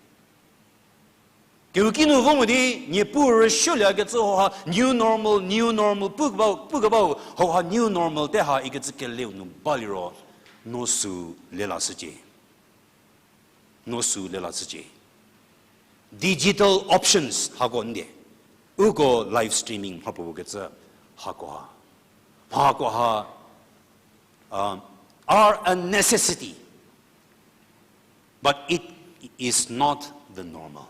Kehouki nu vo mo di, Niepuu rüsuoliekecü hauha new normal, new normal, pu keba, pu kebau, hauha new normal te ha ikecü keleu nu baliro, no sü lelashücie. No sü lelashücie. Digital options hako ndie. Uko live streaming mhapuo kecü hakoha. Hakoha, um, are a necessity. But it is not the normal.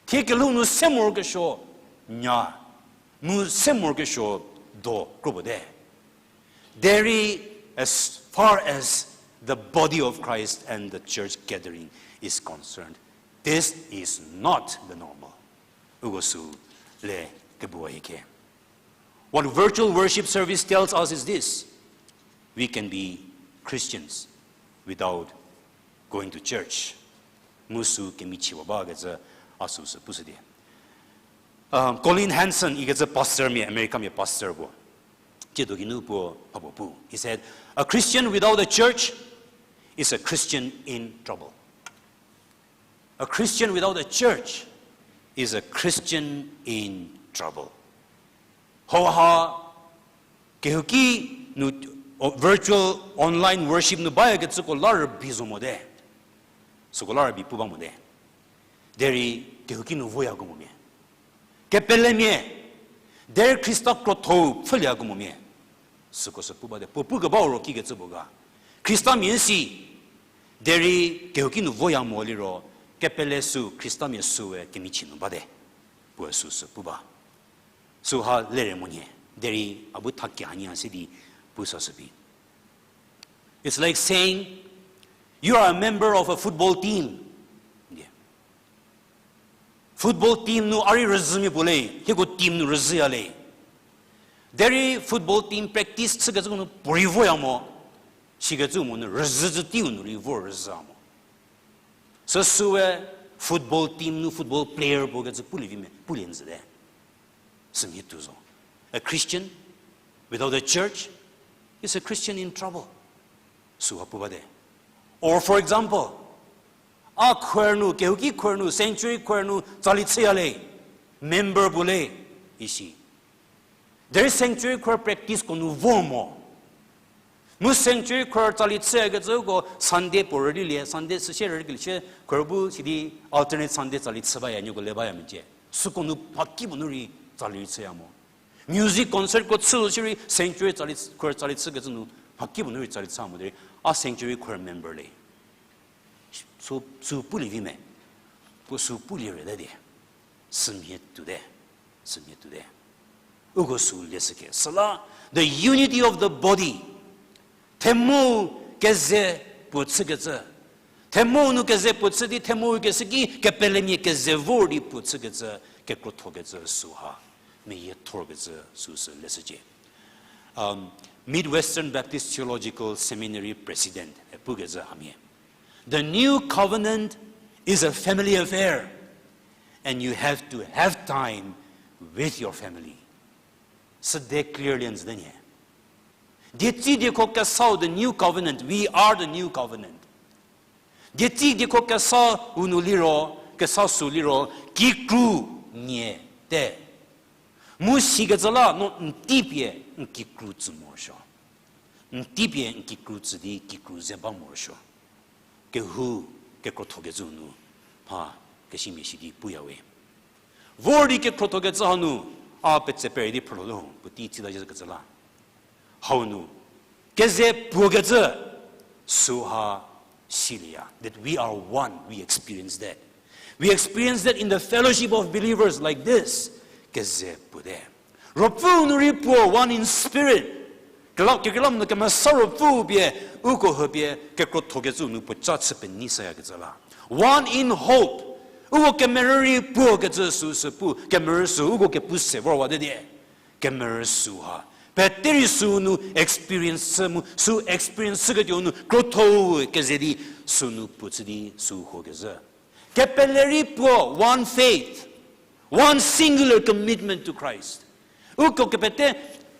Thie kelhou nu se morokesuo nya, mu se morokesuo do kropuo te. Derei, as far as the body of Christ and the church gathering is concerned, this is not the normal. Uko sü le Kebuwa hie khe. What virtual worship service tells us is this: we can be Christians without going to church. Mu sü kemichiwa bakecü a süsü pushüdi. Um, Colin Hansen ikecü pastormia, Americamia pastor puo, tsiedo kinu puo, a puo pu. He said, "A Christian without a church is a Christian in trouble." A Christian without a church is a Christian in trouble. Hauha, kehouki nu, o, virtual online worship nu bayakecüko la rübei zo mote. Süko la rübei pu ba mote. Derei kehouki nu voyako momia, kepelemia, derei Khrista krotho-u pfhüliako momia, süko sü pu bate. Puo pukebau ro kikecü puo ga, Khristamia si, derei kehouki nu voya mo liro, kepele sü Khristamia süe kemichie nu bate. Puoe süsü pu ba. Süha lere monyü, derei a bu thakie hanie ha si di pu sashü bi. It's like saying, you are a member of a football team. Football team nu a rei rüzhümia puo le, hieko team nu rüzhüya le. Derei football team practice chükecüko nu puorei voya mo, sikecü mo nu rüzhü zhü teiu nu rei vor rüzhüya mo. Süsüe football team nu football player puo kecü pulie vi me, pulie njüte. Sümhie tuo zo. A Christian without a church is a Christian in trouble. Süha pu bate. Or for example, a choir nu, kehouki choir nu, sanctuary choir nu tsali chüya le, member puo le, isi. Derei sanctuary choir practiceko nu vor mo. Mu sanctuary choir tsali chüyakecüko Sunday puo rülilie, Sunday süsie rülilie sie choir bu sidi alternate Sunday tsali chü baya, nieko le baya mecie. Süko nu mhakipuo nu rei tsali chüya mo. Music concertko chü sirei sanctuary tsali, choir tsali chükecü nu mhakipuo nu rei tsali chüya mo derei a sanctuary choir member le. Sü, sü pulie vi me. Puo sü pulie rüte die. Sümhie tuote. Sümhie tuote. Uko sü leshüke. Süla, the unity of the body. Themou keze puo chükecü. Themou nu keze puo chü di themou keshü ki kepelemia keze vor di puo chükecü, kekrothokecü süha. Meyiethorkecü süsü leshücie. Um, Midwestern Baptist Theological Seminary president, e, pukecü hamhie. The new covenant is a family affair, and you have to have time with your family. Süde clearly nzü de nie. Dietsi diekho kesau the new covenant, we are the new covenant. Dietsi diekho kesau nu liro, kesa sü liro, kikru nie te. Mu sikecü la no n teipie n kikru tsü morosuo. N teipie n kikru tsü di kikru ze ba morosuo. Kehou kekrothokecü nu, mha kesimia shi di puya we. Vor di kekrothokecü hanu, a petse pere di phrülo le ho, puotei tsita zhükecü la. Hau nu, keze puokecü, süha silieya, that we are one, we experience that. We experience that in the fellowship of believers like this. Keze puote. Ruopfü nu rei puo, one in spirit. Kekreilamonyü kemesa Ruopfü pie, uko hupie, kekrothokecü nu puoca chü penei sayakecü la. One in hope. Uko kemerü rei puokecü süsü pu, kemerü sü, uko kepu se vorwate die. Kemerü süha. Pete rei sünu experience chü mu, sü experience chüketuo nu, krotho keze di, sünu puo chü di, sü hokecü. Kepele rei puo, one faith, one singular commitment to Christ. Uko kepete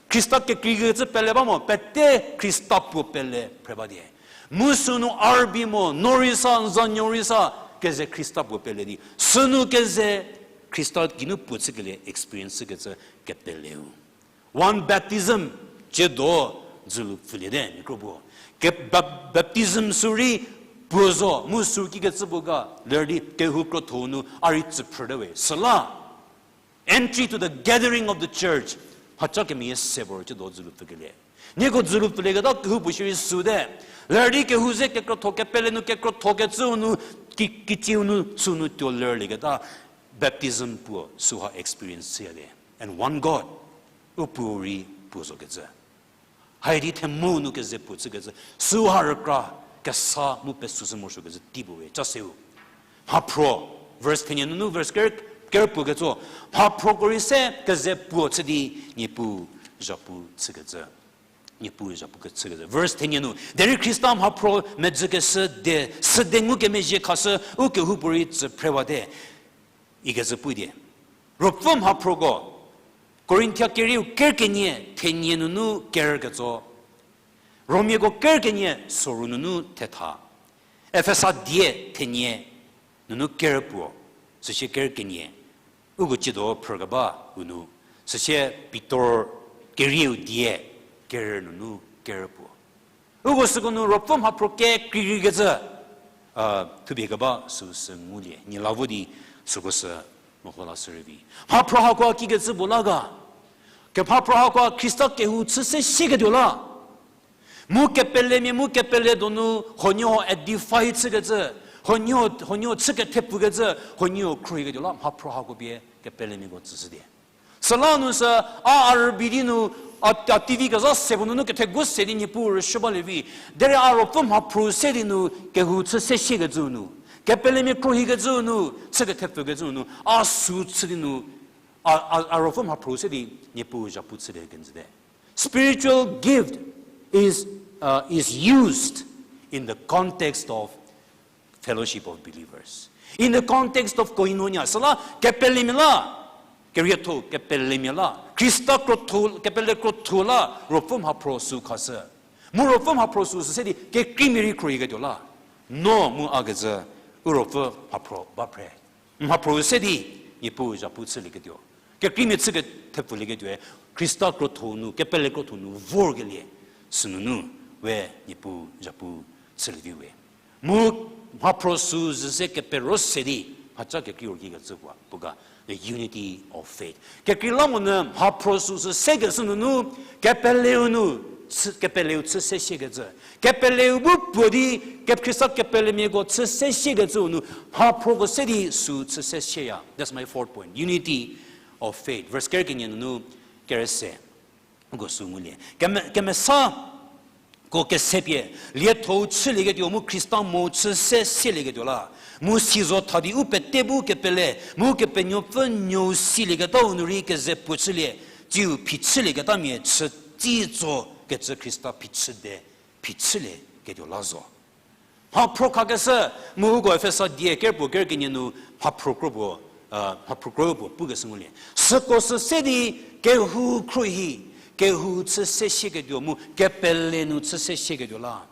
Khrista kekreikecü pele ba mo, pete Khrista puo pele phre ba die. Mu sünu arbi mo, no rei sa, n za nuo rei sa, keze Khrista puo pele di. Sünu keze Khrista geinu puo chükelie experience chükecü kepeleu. One baptism, tsiedo dzülu pfüliete, mi kro puo. Ke bap-, baptism sü rei puo zo, mu sü kikecü puo ga, ler di kehou krotho nu a rei tsüphrüte we. Süla, entry to the gathering of the church, mhaca kemeyie se vor tsiedo dzülu pfükelie. Nieko dzülu pfülieketa kehoupuo shierei süte. Ler di kehou ze kekrotho kepele nu kekrothokecü nu ki-, kitsiu nu sünu tuo lerlieketa baptism puo süha experience chüya le. And one God, u puo rei puo zokecü. Haidi themou nu keze puo chükecü. Süha rükra kesa mu pesüshü morosuokecü tei puo we. Ca seu. Mhaphro, verse thenie nunu, verse ker, Kerpuo ketso, mhaphroko rei se keze puo chü di, Niepuu zhapu chükecü. Niepuu zhapu ke chükecü. Verse thenie nu, derei Khrista mhaphro medzükeshü de, süde ngukemezhie khashü, u kehoupuorei tsü phrewate. Ikecü pudi. Ruopfü mhaphroko, Korinthia kerieu ker kenie thenie nunu ker ketso. Romiako ker kenie soru nunu thetha. Efesa die thenie nunu ker puo, süsie ker kenie. Uko ciedo phrükeba u nu, süsie Pitor kerieu die ker nunu ker puo. Uko süko nu ruopfü mhaphro kekreikrei kecü, a, thupie keba süu sü ngulie, nie la vo di süko sü meho la shürei vi. Mhaphro hakoa kikecü puo la ga. Kemhaphro hakoa Khrista kehou chü se sieketuo la. Mu kepelemia mu kepele donu huoniehuo edify chükecü, huoniehuo, huoniehuo chü kethepfükecü, huoniehuo khruohiketuo la mhaphro hako pie kepelemiako tsüshü die. Süla nu sü a, a rübei di nu, a, a T V kezha se puo nunu kethegu se di Niepuu rüsuo balie vi. Derei a ruopfü mhaphro se di nu, kehou chü se siekecü nu, kepelemia khruohikecü nu, chü kethepfükecü nu, a sü chü di nu, a, a, a ruopfü mhaphro se di Niepuu zhapu chülie kenjüte. Spiritual gift is, uh, is used in the context of fellowship of believers. In the context of koinonia, süla kepelemia la, kerietho kepelemia la, Khrista krotho, kepele krotho la, ruopfü mhaphro sü khashü. Mu ruopfü mhaphro sü sü se di, kekreimia rei khruohiketuo la. No mu a kecü, u ruopfü mhaphro ba phre. Mhaphro se di, Niepuu zhapu chülieketuo. Kekreimia chü kethepfülieketuoe, Khrista krotho nu, kepele krotho nu vorkelie, sünunu, we Niepuu zhapu chülie vi we. Mu mhaphro sü zü se kepero se di, mhaca kekrei-o kikecü puo, puo ga, the unity of faith. Kekreilamonyü mhaphro sü sü sekeshü nunu, kepeleu nu, chü, kepeleu chü se siekecü. Kepeleu bu puo di, ke Khrista kepelemiako chü se siekecü nu, mhaphroko se di sü chü se sieya. That's my fourth point. Unity of faith. Verse ker kenie nunu, ker se. Uko sü ngulie. Keme-, kemesako kesepie, lietho-u chülieketuo mu Khrista mo chü se sielieketuo la. Mu si zo tha di u pete bu kepele, mu Kepenuopfü Nuou silieketau nu rei keze puo chülie, tsiu phichülieketa mia chütsi tso kecü Khrista phichüde, phichülieketuo la zo. Mhaphro khakeshü, mu uko Efesa die ker puo ker kenie nu mhaphro kro puo, mhaphro kro puo pukeshü ngulie. Süko sü se di kehou khruohi, kehou chü se sieketuo mu kepele nu chü se sieketuo la.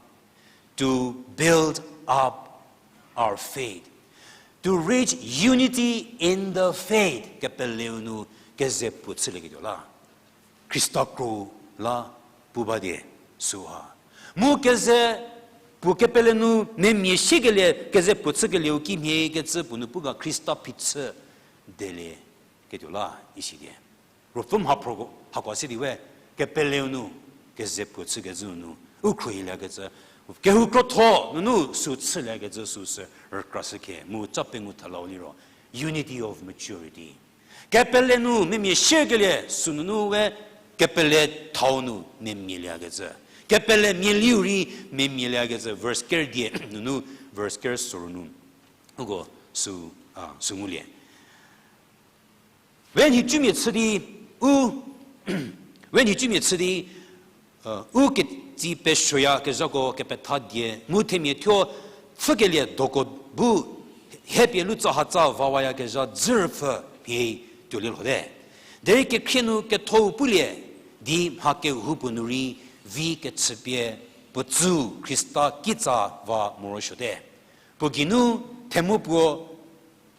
To build up our faith. To reach unity in the faith. Kepeleu nu keze puo chülieketuo la. Khrista kro la pu ba die süha. Mu keze puo kepele nu memia siekelie keze puo chükelieu kimhie kecü puo nu pu ga Khrista phichü delieketuo la isi die. Ruopfü mhaphro hako se di we kepeleu nu keze puo chükecü nu u khruohiliekecü. Kehou krotho nunu sü chüliekecü sü sü rükrashü khe mu ca pengou thalau liro. Unity of maturity. Kepele nu memia siekelie sünunu we kepele thau nu memialiekecü. Kepele mialiu rei memialiekecü verse ker die nunu verse ker soru nu. Uko sü, a, sü ngulie. We nhicumia chü di u, we nhicumia chü di, u ketsi pesuoyakezhako kepetha die mu themia thuo pfhükelie doko bu hepie lutsahatsa vawayakezha dzürüpfü mhie tuolie lhote. Derei kekhrie nu ketho-u pulie di mha kehoupuo nu rei vi kechüpie puo tsü Khrista kitsa va morosuote. Puo geinu themo puo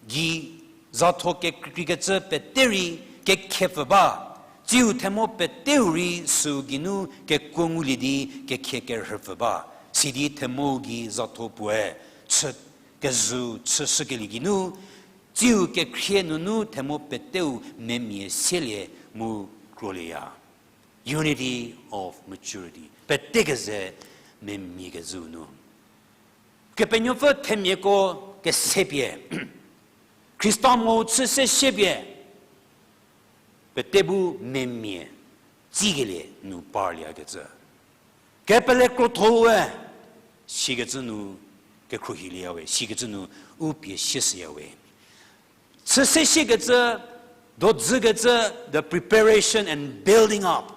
gei zatho kekreikreikecü pete rei kekhepfü ba, tsiu themo peteu rei sü geinu kekuo ngulie di kekhie kerhüpfü ba, sidi themo gei zatho puoe chü kezhü chüshükelie geinu, tsiu kekhrie nunu themo peteu memia sielie mu krolieya. Unity of maturity. Pete keze memia kezhü nu. Kepenuopfü themiako kesepie, Khrista mo chü se siepie, pete bu memia tsikelie nu parliekecü. Kepele krotho-ue, sikecü nu kekhruohilieya we, sikecü nu u pie sieshüya we. Chü se shiekecü, do dzükecü, the preparation and building up.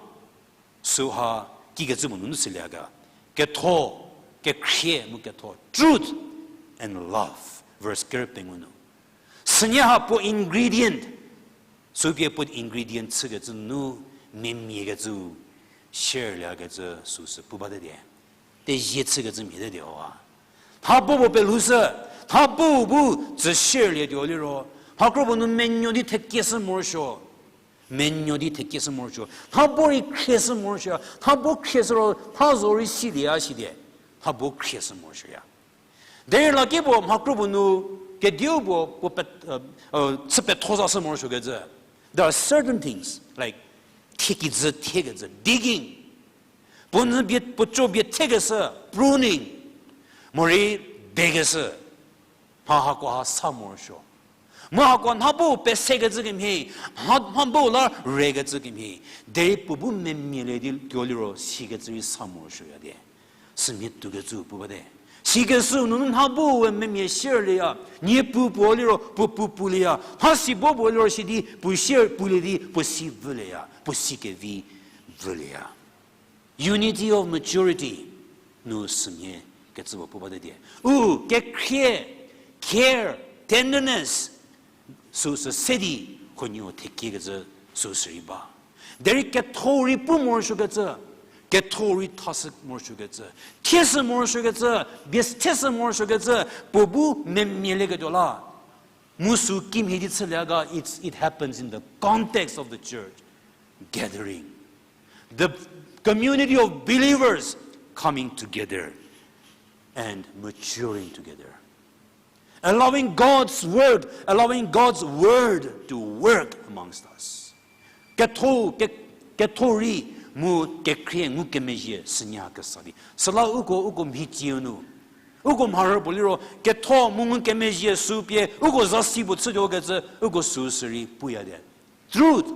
Süha kikecü mo nunu sülie ga. Ketho, kekhrie mu ketho. Truth and love. Verse ker pengou nu. Sünie ha puo ingredient. Süpie puo ingredient chükecü nu memiakecü, share liakecü süsü pu bate die. Tezie chükecü mhie te die hoha. Tha bo puo pelhou sü, tha bo bu tsü share lie tuo liro, mha kro puo nu menuo di thekie shü morosuo. Menuo di thekie shü morosuo. Tha bo rei khrie shü morosuo. Tha bo khrie shü ro, tha zo rei silie a sidie. Tha bo khrie shü morosuoya. Derei la ki puo mha kro puo nu, kediu puo, puo pet-, uh, uh, chü petho za shü morosuokecü. There are certain things, like, thiekijü thiekecü, digging. Puo nyü bie, puo co bie thiekeshü, pruning. Morei bekeshü. Mha hakoha sa morosuo. Mu hako nha bu pesekecü kemhie, mha, mha bu la rekecü kemhie. Derei puo bu memialie di tuo liro sikecü rei sa morosuoya die. Sümhie toukecü pu bate. Sikeshü nunu nha bu we memia share lieya. Niepuu puo liro puo pu pulieya. Mhasi bo puo liro sidi puo share pulie di puo si vülieya. Puo si kevi vülieya. Unity of maturity nu sümhie kecü puo pu bate die. U, kekhrie, care, tenderness, süsü se di huonuo thekiekecü süsü rei ba. Derei ketho rei pu morosuokecü, ketho rei thashü morosuokecü, thieshü morosuokecü, bie thieshü morosuokecü, puo bu memialieketuo la. Mu sü kimhie di chülie ga, it's, it happens in the context of the church gathering. The community of believers coming together and maturing together. Allowing God's word, allowing God's word to work amongst us. Ketho, ke-, ketho rei mu kekhrie ngukemezhie sünie ha kesa di. Süla uko, uko mhicieu nu. Uko mharü puo liro, ketho mu ngukemezhie sü pie, uko zasi puo chütuokecü, uko süsü rei puya de. Truth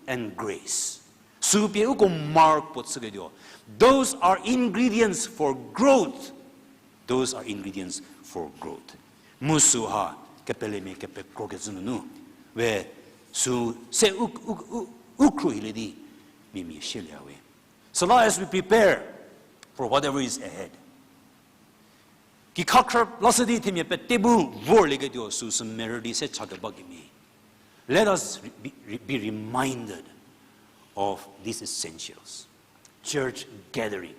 and grace. Sü pie uko mark puo chüketuo. Those are ingredients for growth. Those are ingredients for growth. Mu süha kepelemia kepekrokecü nunu. We sü se u, u, u, u khruohilie di mimia shielie we. Süla as we prepare for whatever is ahead. Kikha khrü lashü di themia pete bu vorlieketuo süsü merü di se chakeba kemhie. Let us be, be reminded of these essentials. Church gathering,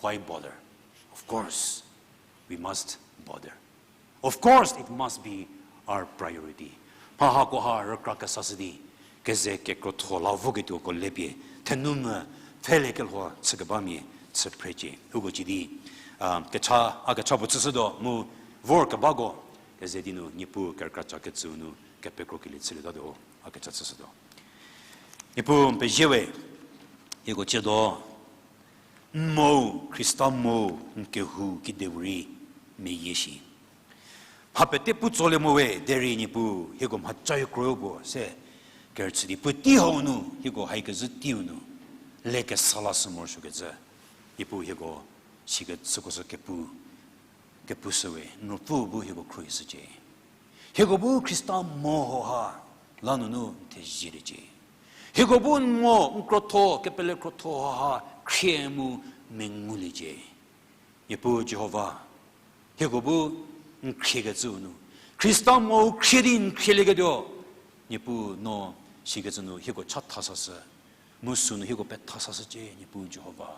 why bother? Of course, we must bother. Of course, it must be our priority. Mha hakoha rükra kesashü di, keze kekrotho la voketuoko le pie, thenumvü pfhele kelho chükebamia chü phrecie. Uko cidi, a, kecha, a kecha puo chüshütuo mu vorkebako, keze di nu Niepuu kerükra cakecü nu kepekrokelie chülietatuo, a kecha chüshütuo. Niepuu n pezie we, hieko ciedo, n mo, Khrista mo, n kehou kidepuorei meyie shi. Mha pete pu tsolie mo we, derei Niepuu, hieko mhaca-u kro-u puo se kerüchü di puotei hau nu, hieko haikezhü teiu nu, le kesa lashü morosuokecü. Niepuu hieko sikecüko sü kepu, kepushü we, n Ruopfü bu hieko khruohishücie. Hieko bu Khrista mo hoha, la nunu n thezieliecie. Hieko bu n mo, n krotho, kepele krotho hoha, khrie mu menguliecie. Niepuu Jihova, hieko bu n khriekecüu nu, Khrista mo khrie di n khrielieketuo, Niepuu no sikecü nu hieko cha thasashü, mu sünu hieko pethasashücie, Niepuu Jihova.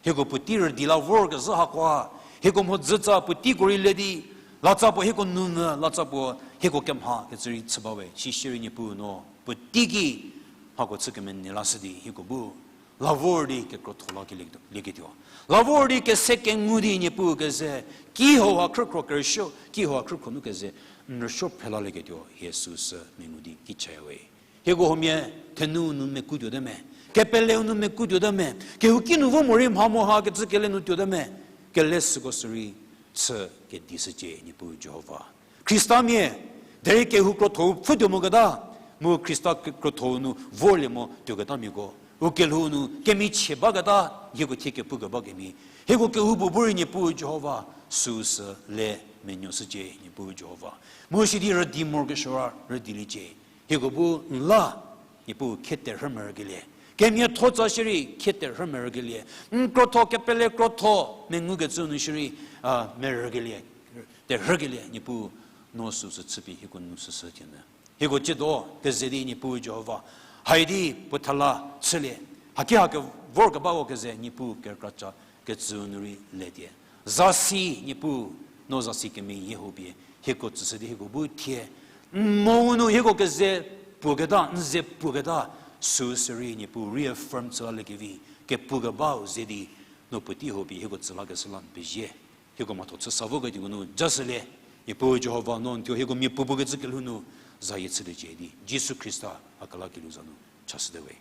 Hieko puotei rüdi la vorkezhü hakoha, hieko mhodzütsa puoteiko rei le di, latsa puo hieko nunu, latsa puo hieko kemhakecü rei chü ba we, sishierei Niepuu no puoteiki mhako chü kemenei lashü di hieko bu la vor di kekrotho la kelie-, lieketuo. La vor di kese kengu di Niepuu keze, kihouha khrükhro kerüsuo, kihouha khrükhro nu keze, n rüsuo phrelalieketuo, hie süsü mengu di ki cha we. Hieko huomia thenu nu mekutuote me, kepeleu nu mekutuote me, kehouki nu vo morei mha mo hakecü kele nu tuote me, kele süko sürei chü kedishücie Niepuu Jihova. Khristamia, derei kehou krotho-u pfhütuo moketa, mu Khrista ke-, krotho-u nu vorlie mo tuoketamiako, u kelhou nu kemichie baketa, hieko thie kepukeba kemhie, hieko kehoupuo bu rei Niepuu Jihova, süsü le menuoshücie, Niepuu Jihova. Mu sidi rüdi morokesuo ra rüdiliecie. Hieko bu n la, Niepuu khie terhü merükelie. Kemiatho tsa shierei khie terhü merükelie. N krotho kepele krotho mengukecü nu shierei, a, merükelie. Terhükelie, Niepuu no süsü chüpie hieko nu süsü thienyü. Hieko ciedo keze di Niepuu Jihova. Haidi puo thela chülie. Haki ha kevorkebako keze Niepuu kerükra ca kecü nu rei letie. Zasi Niepuu, no zasi kemeyie hau pie hieko tsüshü di hieko bu thie. N mou nu hieko keze puoketa, n ze puoketa, süsü rei Niepuu reaffirm chü laliekevi, kepukebau ze di no puotei hau pie hieko tsü lakeshü la n pezie. Hieko mhatho chü sa voketuoko nu jashülie, Niepuu Jihova no n thuo hieko mia puopuo kecü kelhou nu zayie chüliecie di. Jisu Khrista a kelakelie za nu chashüte we.